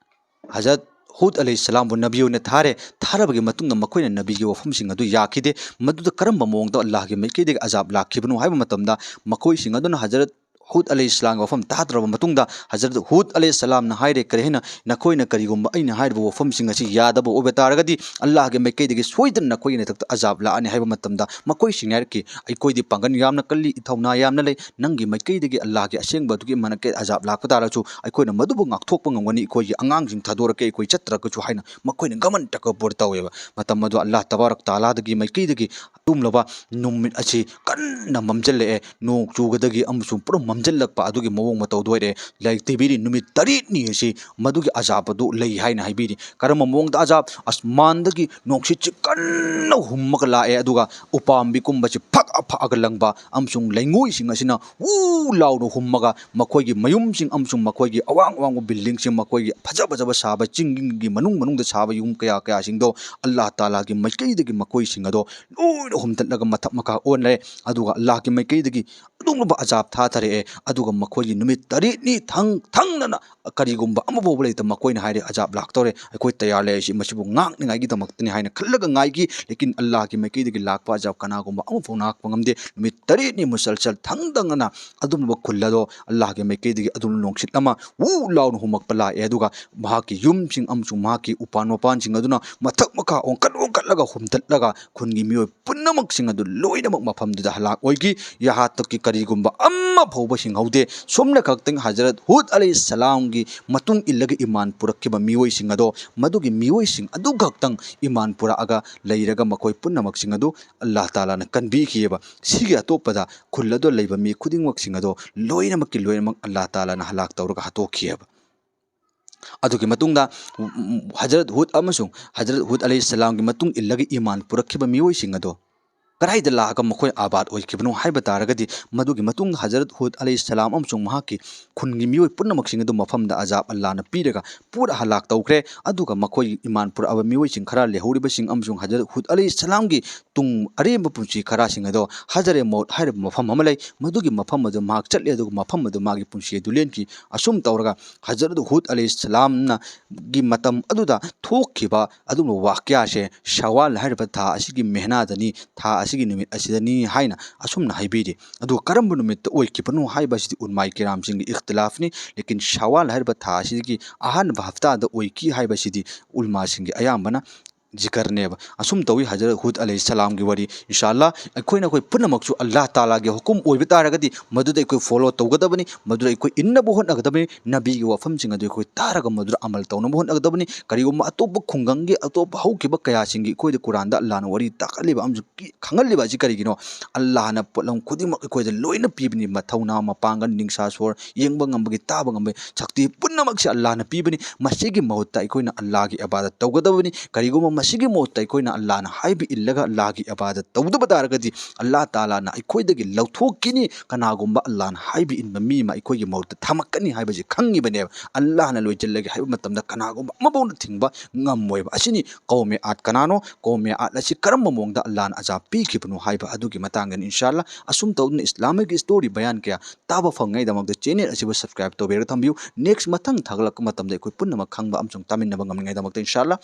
ꯍꯖꯔꯠ ꯍꯨꯗ ꯑꯂꯩꯍꯤꯁꯁꯂꯥꯝꯕꯨ ꯅꯕꯤ ꯑꯣꯏꯅ ꯊꯥꯔꯦ꯫ ꯊꯥꯔꯕꯒꯤ ꯃꯇꯨꯡꯗ ꯃꯈꯣꯏꯅ ꯅꯕꯤꯒꯤ ꯋꯥꯐꯝꯁꯤꯡ ꯑꯗꯨ ꯌꯥꯈꯤꯗꯦ꯫ ꯃꯗꯨꯗ ꯀꯔꯝꯕ ꯃꯑꯣꯡꯗ ꯑꯜꯂꯥꯍꯒꯤ ꯃꯥꯏꯀꯩꯗꯒꯤ ꯑꯖꯥꯕ ꯂꯥꯛꯈꯤꯕꯅꯣ ꯍꯥꯏꯕ ꯃꯇꯝꯗ, ꯃꯈꯣꯏꯁꯤꯡ ꯑꯗꯨꯅ ꯍꯖꯔꯠ ꯍꯨꯗ ꯑꯂꯩꯍꯤꯁꯁꯂꯥꯝꯒꯤ ꯋꯥꯐꯝ ꯇꯥꯗ꯭ꯔꯕ ꯃꯇꯨꯡꯗ, ꯍꯖꯔꯠ ꯍꯨꯗ ꯑꯂꯩꯍꯤꯁꯁꯂꯥꯝꯅ ꯍꯥꯏꯔꯦ, ꯀꯔꯤ ꯍꯥꯏꯅ, "ꯅꯈꯣꯏꯅ ꯀꯔꯤꯒꯨꯝꯕ ꯑꯩꯅ ꯍꯥꯏꯔꯤꯕ ꯋꯥꯐꯝꯁꯤꯡ ꯑꯁꯤ ꯌꯥꯗꯕ ꯑꯣꯏꯕ ꯇꯥꯔꯒꯗꯤ, ꯑꯜꯂꯥꯍꯒꯤ ꯃꯥꯏꯀꯩꯗꯒꯤ ꯁꯣꯏꯗꯅ ꯅꯈꯣꯏꯒꯤ ꯅꯊꯛꯇ ꯑꯖꯥꯕ ꯂꯥꯛꯑꯅꯤ" ꯍꯥꯏꯕ ꯃꯇꯝꯗ, ꯃꯈꯣꯏꯁꯤꯡꯅ ꯍꯥꯏꯔꯛꯈꯤ, "ꯑꯩꯈꯣꯏꯗꯤ ꯄꯥꯡꯒꯜ ꯌꯥꯝꯅ ꯀꯜꯂꯤ, ꯏꯊꯧꯅꯥ ꯌꯥꯝꯅ ꯂꯩ, ꯅꯪꯒꯤ ꯃꯥꯏꯀꯩꯗꯒꯤ ꯑꯜꯂꯥꯍꯒꯤ ꯑꯁꯦꯡꯕ ꯑꯗꯨꯒꯤ ꯃꯥꯏꯀꯩ ꯑꯖꯥꯕ ꯂꯥꯛꯄ ꯇꯥꯔꯁꯨ, ꯑꯩꯈꯣꯏꯅ ꯃꯗꯨꯕꯨ ꯉꯥꯛꯊꯣꯛꯄ ꯉꯝꯒꯅꯤ, ꯑꯩꯈꯣꯏꯒꯤ ꯑꯉꯥꯡꯁꯤꯡ ꯊꯥꯗꯣꯔꯛꯀꯦ, ꯑꯩꯈꯣꯏ ꯆꯠꯇ꯭ꯔꯒꯁꯨ" ꯍꯥꯏꯅ ꯃꯈꯣꯏꯅ ꯒꯃꯟ ꯇꯀꯕꯨꯔ ꯇꯧꯋꯦꯕ꯫ ꯃꯇꯝ ꯑꯗꯨ ꯑꯜꯂꯥꯍ ꯇꯕꯥꯔꯛ ꯇꯥꯂꯥꯗꯒꯤ ꯃꯥꯏꯀꯩꯗꯒꯤ ꯑꯗꯨꯒꯨꯝꯂꯕ ꯅꯨꯃꯤꯠ ꯑꯁꯤ ꯀꯟꯅ ꯃꯝꯖꯜꯂꯛꯑꯦ, ꯅꯣꯡ ꯆꯨꯒꯗꯒꯤ ꯑꯃꯁꯨꯡ ꯄꯨꯔꯥ ꯃꯝꯖꯜꯂꯛꯄ ꯑꯗꯨꯒꯤ ꯃꯑꯣꯡ ꯃꯇꯧꯗ ꯑꯣꯏꯔꯛꯑꯦ꯫ ꯂꯥꯏꯔꯤꯛꯇ ꯏꯕꯤꯔꯤ, ꯅꯨꯃꯤꯠ ꯇꯔꯦꯠꯅꯤ ꯑꯁꯤ ꯃꯗꯨꯒꯤ ꯑꯖꯥꯕ ꯑꯗꯨ ꯂꯩ ꯍꯥꯏꯅ ꯍꯥꯏꯕꯤꯔꯤ꯫ ꯀꯔꯝꯕ ꯃꯑꯣꯡꯗ ꯑꯖꯥꯕ? ꯑꯁꯃꯥꯟꯗꯒꯤ ꯅꯨꯡꯁꯤꯠꯁꯤ ꯀꯟꯅ ꯍꯨꯝꯃꯒ ꯂꯥꯛꯑꯦ, ꯑꯗꯨꯒ ꯎꯄꯥꯝꯕꯤꯒꯨꯝꯕꯁꯤ ꯐꯛꯑ ꯐꯛꯑꯒ ꯂꯪꯕ ꯑꯃꯁꯨꯡ ꯂꯩꯉꯣꯏꯁꯤꯡ ꯑꯁꯤꯅ ꯎ ꯂꯥꯎꯅ ꯍꯨꯝꯃꯒ ꯃꯈꯣꯏꯒꯤ ꯃꯌꯨꯝꯁꯤꯡ ꯑꯃꯁꯨꯡ ꯃꯈꯣꯏꯒꯤ ꯑꯋꯥꯡ ꯑꯋꯥꯡꯕ ꯕꯤꯜꯗꯤꯡꯁꯤꯡ, ꯃꯈꯣꯏꯒꯤ ꯐꯖ ꯐꯖꯕ ꯁꯥꯕ ꯆꯤꯡꯒꯤ ꯃꯅꯨꯡ ꯃꯅꯨꯡꯗ ꯁꯥꯕ ꯌꯨꯝ ꯀꯌꯥ ꯀꯌꯥꯁꯤꯡꯗꯣ ꯑꯜꯂꯥꯍ ꯇꯥꯂꯥꯒꯤ ꯃꯥꯏꯀꯩꯗꯒꯤ ꯃꯈꯣꯏꯁꯤꯡ ꯑꯗꯣ ꯂꯣꯏꯅ ꯍꯨꯝꯊꯠꯂꯒ ꯃꯊꯛ ꯃꯈꯥ ꯑꯣꯟꯅꯔꯦ꯫ ꯑꯗꯨꯒ ꯑꯜꯂꯥꯍꯒꯤ ꯃꯥꯏꯀꯩꯗꯒꯤ ꯑꯗꯨꯒꯨꯝꯂꯕ ꯑꯖꯥꯕ ꯊꯥꯊꯔꯛꯑꯦ꯫ ꯑꯗꯨꯒ ꯃꯈꯣꯏꯒꯤ ꯅꯨꯃꯤꯠ ꯇꯔꯦꯠꯅꯤ ꯊꯪ ꯊꯪꯅꯅ ꯀꯔꯤꯒꯨꯝꯕ ꯑꯃ ꯐꯥꯎꯕ ꯂꯩꯇ꯫ ꯃꯈꯣꯏꯅ ꯍꯥꯏꯔꯦ, "ꯑꯖꯥꯕ ꯂꯥꯛꯇꯧꯔꯦ, ꯑꯩꯈꯣꯏ ꯇꯌꯥꯔ ꯂꯩꯔꯁꯤ, ꯃꯁꯤꯕꯨ ꯉꯥꯛꯅꯤꯉꯥꯏꯒꯤꯗꯃꯛꯇꯅꯤ" ꯍꯥꯏꯅ ꯈꯜꯂꯒ ꯉꯥꯏꯈꯤ꯫ ꯂꯦꯀꯤꯟ ꯑꯜꯂꯥꯍꯒꯤ ꯃꯥꯏꯀꯩꯗꯒꯤ ꯂꯥꯛꯄ ꯑꯖꯥꯕ ꯀꯅꯥꯒꯨꯝꯕ ꯑꯃ ꯐꯥꯎ ꯉꯥꯛꯄ ꯉꯝꯗꯦ꯫ ꯅꯨꯃꯤꯠ ꯇꯔꯦꯠꯅꯤ ꯃꯨꯁꯜꯁꯜ ꯊꯪꯗꯪꯅꯅ ꯑꯗꯨꯒꯨꯝꯂꯕ ꯈꯨꯜ ꯑꯗꯣ ꯑꯜꯂꯥꯍꯒꯤ ꯃꯥꯏꯀꯩꯗꯒꯤ ꯑꯗꯨꯝ ꯅꯨꯡꯁꯤꯠ ꯑꯃ ꯎ ꯂꯥꯎꯅ ꯍꯨꯝꯃꯛꯄ ꯂꯥꯛꯑꯦ꯫ ꯑꯗꯨꯒ ꯃꯍꯥꯛꯀꯤ ꯌꯨꯝꯁꯤꯡ ꯑꯃꯁꯨꯡ ꯃꯍꯥꯛꯀꯤ ꯎꯄꯥꯟ ꯋꯥꯄꯥꯟꯁꯤꯡ ꯑꯗꯨꯅ ꯃꯊꯛ ꯃꯈꯥ ꯑꯣꯟꯈꯠ ꯑꯣꯟꯈꯠꯂꯒ ꯍꯨꯝꯊꯠꯂꯒ ꯈꯨꯟꯒꯤ ꯃꯤꯑꯣꯏ ꯄꯨꯝꯅꯃꯛꯁꯤꯡ ꯑꯗꯨ ꯂꯣꯏꯅꯃꯛ ꯃꯐꯝꯗꯨꯗ ꯍꯂꯥꯛ ꯑꯣꯏꯈꯤ꯫ ꯌꯍꯥ ꯇꯛꯀꯤ ꯀꯔꯤꯒꯨꯝꯕ ꯑꯃ ꯐꯥꯎꯕ ꯍꯤꯡꯍꯧꯗꯦ꯫ ꯁꯨꯝꯅ ꯈꯛꯇꯪ ꯍꯖꯔꯠ ꯍꯨꯗ ꯑꯂꯩꯍꯤꯁꯁꯂꯥꯝꯒꯤ ꯃꯇꯨꯡ ꯏꯜꯂꯒ ꯏꯃꯥꯟ ꯄꯨꯔꯛꯈꯤꯕ ꯃꯤꯑꯣꯏꯁꯤꯡ ꯑꯗꯣ, ꯃꯗꯨꯒꯤ ꯃꯤꯑꯣꯏꯁꯤꯡ ꯑꯗꯨ ꯈꯛꯇꯪ ꯏꯃꯥꯟ ꯄꯨꯔꯛꯑꯒ ꯂꯩꯔꯒ ꯃꯈꯣꯏ ꯄꯨꯝꯅꯃꯛꯁꯤꯡ ꯑꯗꯨ ꯑꯜꯂꯥꯍ ꯇꯥꯂꯥꯅ ꯀꯟꯕꯤꯈꯤꯑꯕ꯫ ꯁꯤꯒꯤ ꯑꯇꯣꯞꯄꯗ ꯈꯨꯜ ꯑꯗꯨ ꯂꯩꯕ ꯃꯤ ꯈꯨꯗꯤꯡꯃꯛꯁꯤꯡ ꯑꯗꯣ ꯂꯣꯏꯅꯃꯛꯀꯤ ꯂꯣꯏꯅꯃꯛ ꯑꯜꯂꯥꯍ ꯇꯥꯂꯥꯅ ꯍꯂꯥꯛ ꯇꯧꯔꯒ ꯍꯥꯠꯇꯣꯛꯈꯤꯑꯕ꯫ ꯑꯗꯨꯒꯤ ꯃꯇꯨꯡꯗ, ꯎꯝ, ꯎꯝ, ꯍꯖꯔꯠ ꯍꯨꯗ ꯑꯃꯁꯨꯡ ꯍꯖꯔꯠ ꯍꯨꯗ ꯑꯂꯩꯍꯤꯁꯁꯂꯥꯝꯒꯤ ꯃꯇꯨꯡ ꯏꯜꯂꯒ ꯏꯃꯥꯟ ꯄꯨꯔꯛꯈꯤꯕ ꯃꯤꯑꯣꯏꯁꯤꯡ ꯑꯗꯣ ꯀꯗꯥꯏꯗ ꯂꯥꯛꯑꯒ ꯃꯈꯣꯏ ꯑꯕꯥꯗ ꯑꯣꯏꯈꯤꯕꯅꯣ ꯍꯥꯏꯕ ꯇꯥꯔꯒꯗꯤ, ꯃꯗꯨꯒꯤ ꯃꯇꯨꯡꯗ ꯍꯖꯔꯠ ꯍꯨꯗ ꯑꯂꯩꯍꯤ ꯁꯂꯥꯝ ꯑꯃꯁꯨꯡ ꯃꯍꯥꯛꯀꯤ ꯈꯨꯟꯒꯤ ꯃꯤꯑꯣꯏ ꯄꯨꯝꯅꯃꯛꯁꯤꯡ ꯑꯗꯨ ꯃꯐꯝꯗ ꯑꯖꯥꯕ ꯑꯜꯂꯥꯍꯅ ꯄꯤꯔꯒ ꯄꯨꯔ ꯍꯂꯥꯛ ꯇꯧꯈ꯭ꯔꯦ꯫ ꯑꯗꯨꯒ ꯃꯈꯣꯏꯒꯤ ꯏꯃꯥꯟ ꯄꯨꯔꯛꯑꯕ ꯃꯤꯑꯣꯏꯁꯤꯡ ꯈꯔ ꯂꯩꯍꯧꯔꯤꯕꯁꯤꯡ ꯑꯃꯁꯨꯡ ꯍꯖꯔꯠ ꯍꯨꯗ ꯑꯂꯩꯍꯤ ꯁꯂꯥꯝꯒꯤ ꯇꯨꯡ ꯑꯔꯦꯝꯕ ꯄꯨꯟꯁꯤ ꯈꯔꯁꯤꯡ ꯑꯗꯣ ꯍꯖꯔꯦ ꯃꯧꯠ ꯍꯥꯏꯔꯤꯕ ꯃꯐꯝ ꯑꯃ ꯂꯩ, ꯃꯗꯨꯒꯤ ꯃꯐꯝ ꯑꯗꯨ ꯃꯍꯥꯛ ꯆꯠꯂꯦ꯫ ꯑꯗꯨꯒ ꯃꯐꯝ ꯑꯗꯨ ꯃꯥꯒꯤ ꯄꯨꯟꯁꯤ ꯑꯗꯨ ꯂꯦꯟꯈꯤ꯫ ꯑꯁꯨꯝ ꯇꯧꯔꯒ ꯍꯖꯔꯠ ꯍꯨꯗ ꯑꯂꯩꯍꯤ ꯁꯂꯥꯝꯅ ꯒꯤ ꯃꯇꯝ ꯑꯗꯨꯗ ꯊꯣꯛꯈꯤꯕ ꯑꯗꯨꯒꯨꯝꯕ ꯋꯥꯀ꯭ꯌꯥꯁꯦ ꯁꯋꯥꯜ ꯍꯥꯏꯔꯤꯕ ꯊꯥ ꯑꯁꯤꯒꯤ ꯃꯦꯍꯅꯥꯗꯅꯤ, ꯊꯥ ꯑꯁꯤꯒꯤ ꯅꯨꯃꯤꯠ ꯑꯁꯤꯗꯅꯤ ꯍꯥꯏꯅ ꯑꯁꯨꯝꯅ ꯍꯥꯏꯕꯤꯔꯤ꯫ ꯑꯗꯨꯒ ꯀꯔꯝꯕ ꯅꯨꯃꯤꯠꯇ ꯑꯣꯏꯈꯤꯕꯅꯣ ꯍꯥꯏꯕꯁꯤꯗꯤ ꯎꯂꯃꯥꯏ ꯀꯤꯔꯥꯝꯁꯤꯡꯒꯤ ꯏꯈꯇꯤꯂꯥꯐꯅꯤ꯫ ꯂꯦꯀꯤꯟ ꯁꯋꯥꯜ ꯍꯥꯏꯔꯤꯕ ꯊꯥ ꯑꯁꯤꯒꯤ ꯑꯍꯥꯟꯕ ꯍꯞꯇꯥꯗ ꯑꯣꯏꯈꯤ ꯍꯥꯏꯕꯁꯤꯗꯤ ꯎꯂꯃꯥꯁꯤꯡꯒꯤ ꯑꯌꯥꯝꯕꯅ ꯖꯤꯀꯔꯅꯦꯕ꯫ ꯑꯁꯨꯝ ꯇꯧꯏ ꯍꯖꯔꯠ ꯍꯨꯗ ꯑꯂꯩꯍꯤ ꯁꯂꯥꯝꯒꯤ ꯋꯥꯔꯤ꯫ ꯏꯟꯁꯥ ꯑꯜꯂꯥ, ꯑꯩꯈꯣꯏꯅ ꯑꯩꯈꯣꯏ ꯄꯨꯝꯅꯃꯛꯁꯨ ꯑꯜꯂꯥꯍ ꯇꯥꯂꯥꯒꯤ ꯍꯨꯀꯨꯝ ꯑꯣꯏꯕ ꯇꯥꯔꯒꯗꯤ ꯃꯗꯨꯗ ꯑꯩꯈꯣꯏ ꯐꯣꯂꯣ ꯇꯧꯒꯗꯕꯅꯤ, ꯃꯗꯨꯗ ꯑꯩꯈꯣꯏ ꯏꯟꯅꯕ ꯍꯣꯠꯅꯒꯗꯕꯅꯤ, ꯅꯕꯤꯒꯤ ꯋꯥꯐꯝꯁꯤꯡ ꯑꯗꯨ ꯑꯩꯈꯣꯏ ꯇꯥꯔꯒ ꯃꯗꯨꯗ ꯑꯃꯜ ꯇꯧꯅꯕ ꯍꯣꯠꯅꯒꯗꯕꯅꯤ꯫ ꯀꯔꯤꯒꯨꯝꯕ ꯑꯇꯣꯞꯄ ꯈꯨꯡꯒꯪꯒꯤ ꯑꯇꯣꯞꯄ ꯍꯧꯈꯤꯕ ꯀꯌꯥꯁꯤꯡꯒꯤ ꯑꯩꯈꯣꯏꯗ ꯀꯨꯔꯥꯟꯗ ꯑꯜꯂꯥꯍꯅ ꯋꯥꯔꯤ ꯇꯥꯛꯍꯜꯂꯤꯕ ꯑꯃꯁꯨꯡ ꯈꯪꯍꯜꯂꯤꯕ ꯑꯁꯤ ꯀꯔꯤꯒꯤꯅꯣ? ꯑꯜꯂꯥꯍꯅ ꯄꯣꯠꯂꯝ ꯈꯨꯗꯤꯡꯃꯛ ꯑꯩꯈꯣꯏꯗ ꯂꯣꯏꯅ ꯄꯤꯕꯅꯤ, ꯃꯊꯧꯅꯥ, ꯃꯄꯥꯡꯒꯜ, ꯅꯤꯡꯁꯥ ꯁꯣꯔ, ꯌꯦꯡꯕ ꯉꯝꯕꯒꯤ, ꯇꯥꯕ ꯉꯝꯕꯒꯤ ꯁꯛꯇꯤ ꯄꯨꯝꯅꯃꯛꯁꯦ ꯑꯜꯂꯥꯍꯅ ꯄꯤꯕꯅꯤ꯫ ꯃꯁꯤꯒꯤ ꯃꯍꯨꯠꯇ ꯑꯩꯈꯣꯏꯅ ꯑꯜꯂꯥꯍꯒꯤ ꯏꯕꯥꯗꯠ ꯇꯧꯒꯗꯕꯅꯤ꯫ ꯀꯔꯤꯒꯨꯝꯕ ꯃꯁꯤꯒꯤ ꯃꯍꯨꯠꯇ ꯑꯩꯈꯣꯏꯅ ꯑꯜꯂꯥꯍꯅ ꯍꯥꯏꯕ ꯏꯜꯂꯒ ꯑꯜꯂꯥꯍꯒꯤ ꯏꯕꯥꯗꯠ ꯇꯧꯗꯕ ꯇꯥꯔꯒꯗꯤ ꯑꯜꯂꯥꯍ ꯇꯥꯂꯥꯅ ꯑꯩꯈꯣꯏꯗꯒꯤ ꯂꯧꯊꯣꯛꯈꯤꯅꯤ꯫ ꯀꯅꯥꯒꯨꯝꯕ ꯑꯜꯂꯥꯍꯅ ꯍꯥꯏꯕ ꯏꯟꯕ ꯃꯤ ꯑꯃ ꯑꯩꯈꯣꯏꯒꯤ ꯃꯍꯨꯠꯇ ꯊꯝꯃꯛꯀꯅꯤ ꯍꯥꯏꯕꯁꯤ ꯈꯪꯉꯤꯕꯅꯦꯕ꯫ ꯑꯜꯂꯥꯍꯅ ꯂꯣꯏꯁꯤꯜꯂꯒꯦ ꯍꯥꯏꯕ ꯃꯇꯝꯗ ꯀꯅꯥꯒꯨꯝꯕ ꯑꯃꯐꯥꯎꯅ ꯊꯤꯡꯕ ꯉꯝꯃꯣꯏꯕ꯫ ꯑꯁꯤꯅꯤ ꯀꯧꯃꯦ ꯑꯥꯠ ꯀꯅꯥꯅꯣ? ꯀꯧꯃꯦ ꯑꯥꯠ ꯑꯁꯤ ꯀꯔꯝꯕ ꯃꯑꯣꯡꯗ ꯑꯜꯂꯥꯍꯅ ꯑꯖꯥꯕ ꯄꯤꯈꯤꯕꯅꯣ ꯍꯥꯏꯕ ꯑꯗꯨꯒꯤ ꯃꯇꯥꯡꯗꯅꯤ꯫ ꯏꯟꯁꯥ ꯑꯜꯂꯥꯍ, ꯑꯁꯨꯝ ꯇꯧꯗꯨꯅ ꯏꯁꯂꯥꯃꯤꯛ ꯁ꯭ꯇꯣꯔꯤ ꯕꯌꯥꯟ ꯀꯌꯥ ꯇꯥꯕ ꯐꯪꯉꯩꯗꯃꯛꯇ ꯆꯦꯅꯦꯜ ꯑꯁꯤꯕꯨ ꯁꯕꯁꯀ꯭ꯔꯥꯏꯕ ꯇꯧꯕꯤꯔꯒ ꯊꯝꯕꯤꯌꯨ꯫ ꯅꯦꯛꯁ ꯃꯊꯪ ꯊꯥꯒꯠꯂꯛꯄ ꯃꯇꯝꯗ ꯑꯩꯈꯣꯏ ꯄꯨꯝꯅꯃꯛ ꯈꯪꯕ ꯑꯃꯁꯨꯡ ꯇꯥꯃꯤꯟꯅꯕ ꯉꯝꯅꯤꯡꯉꯥꯏꯗꯃꯛꯇ ꯏꯟꯁꯥ ꯑꯜꯂꯥꯍ꯫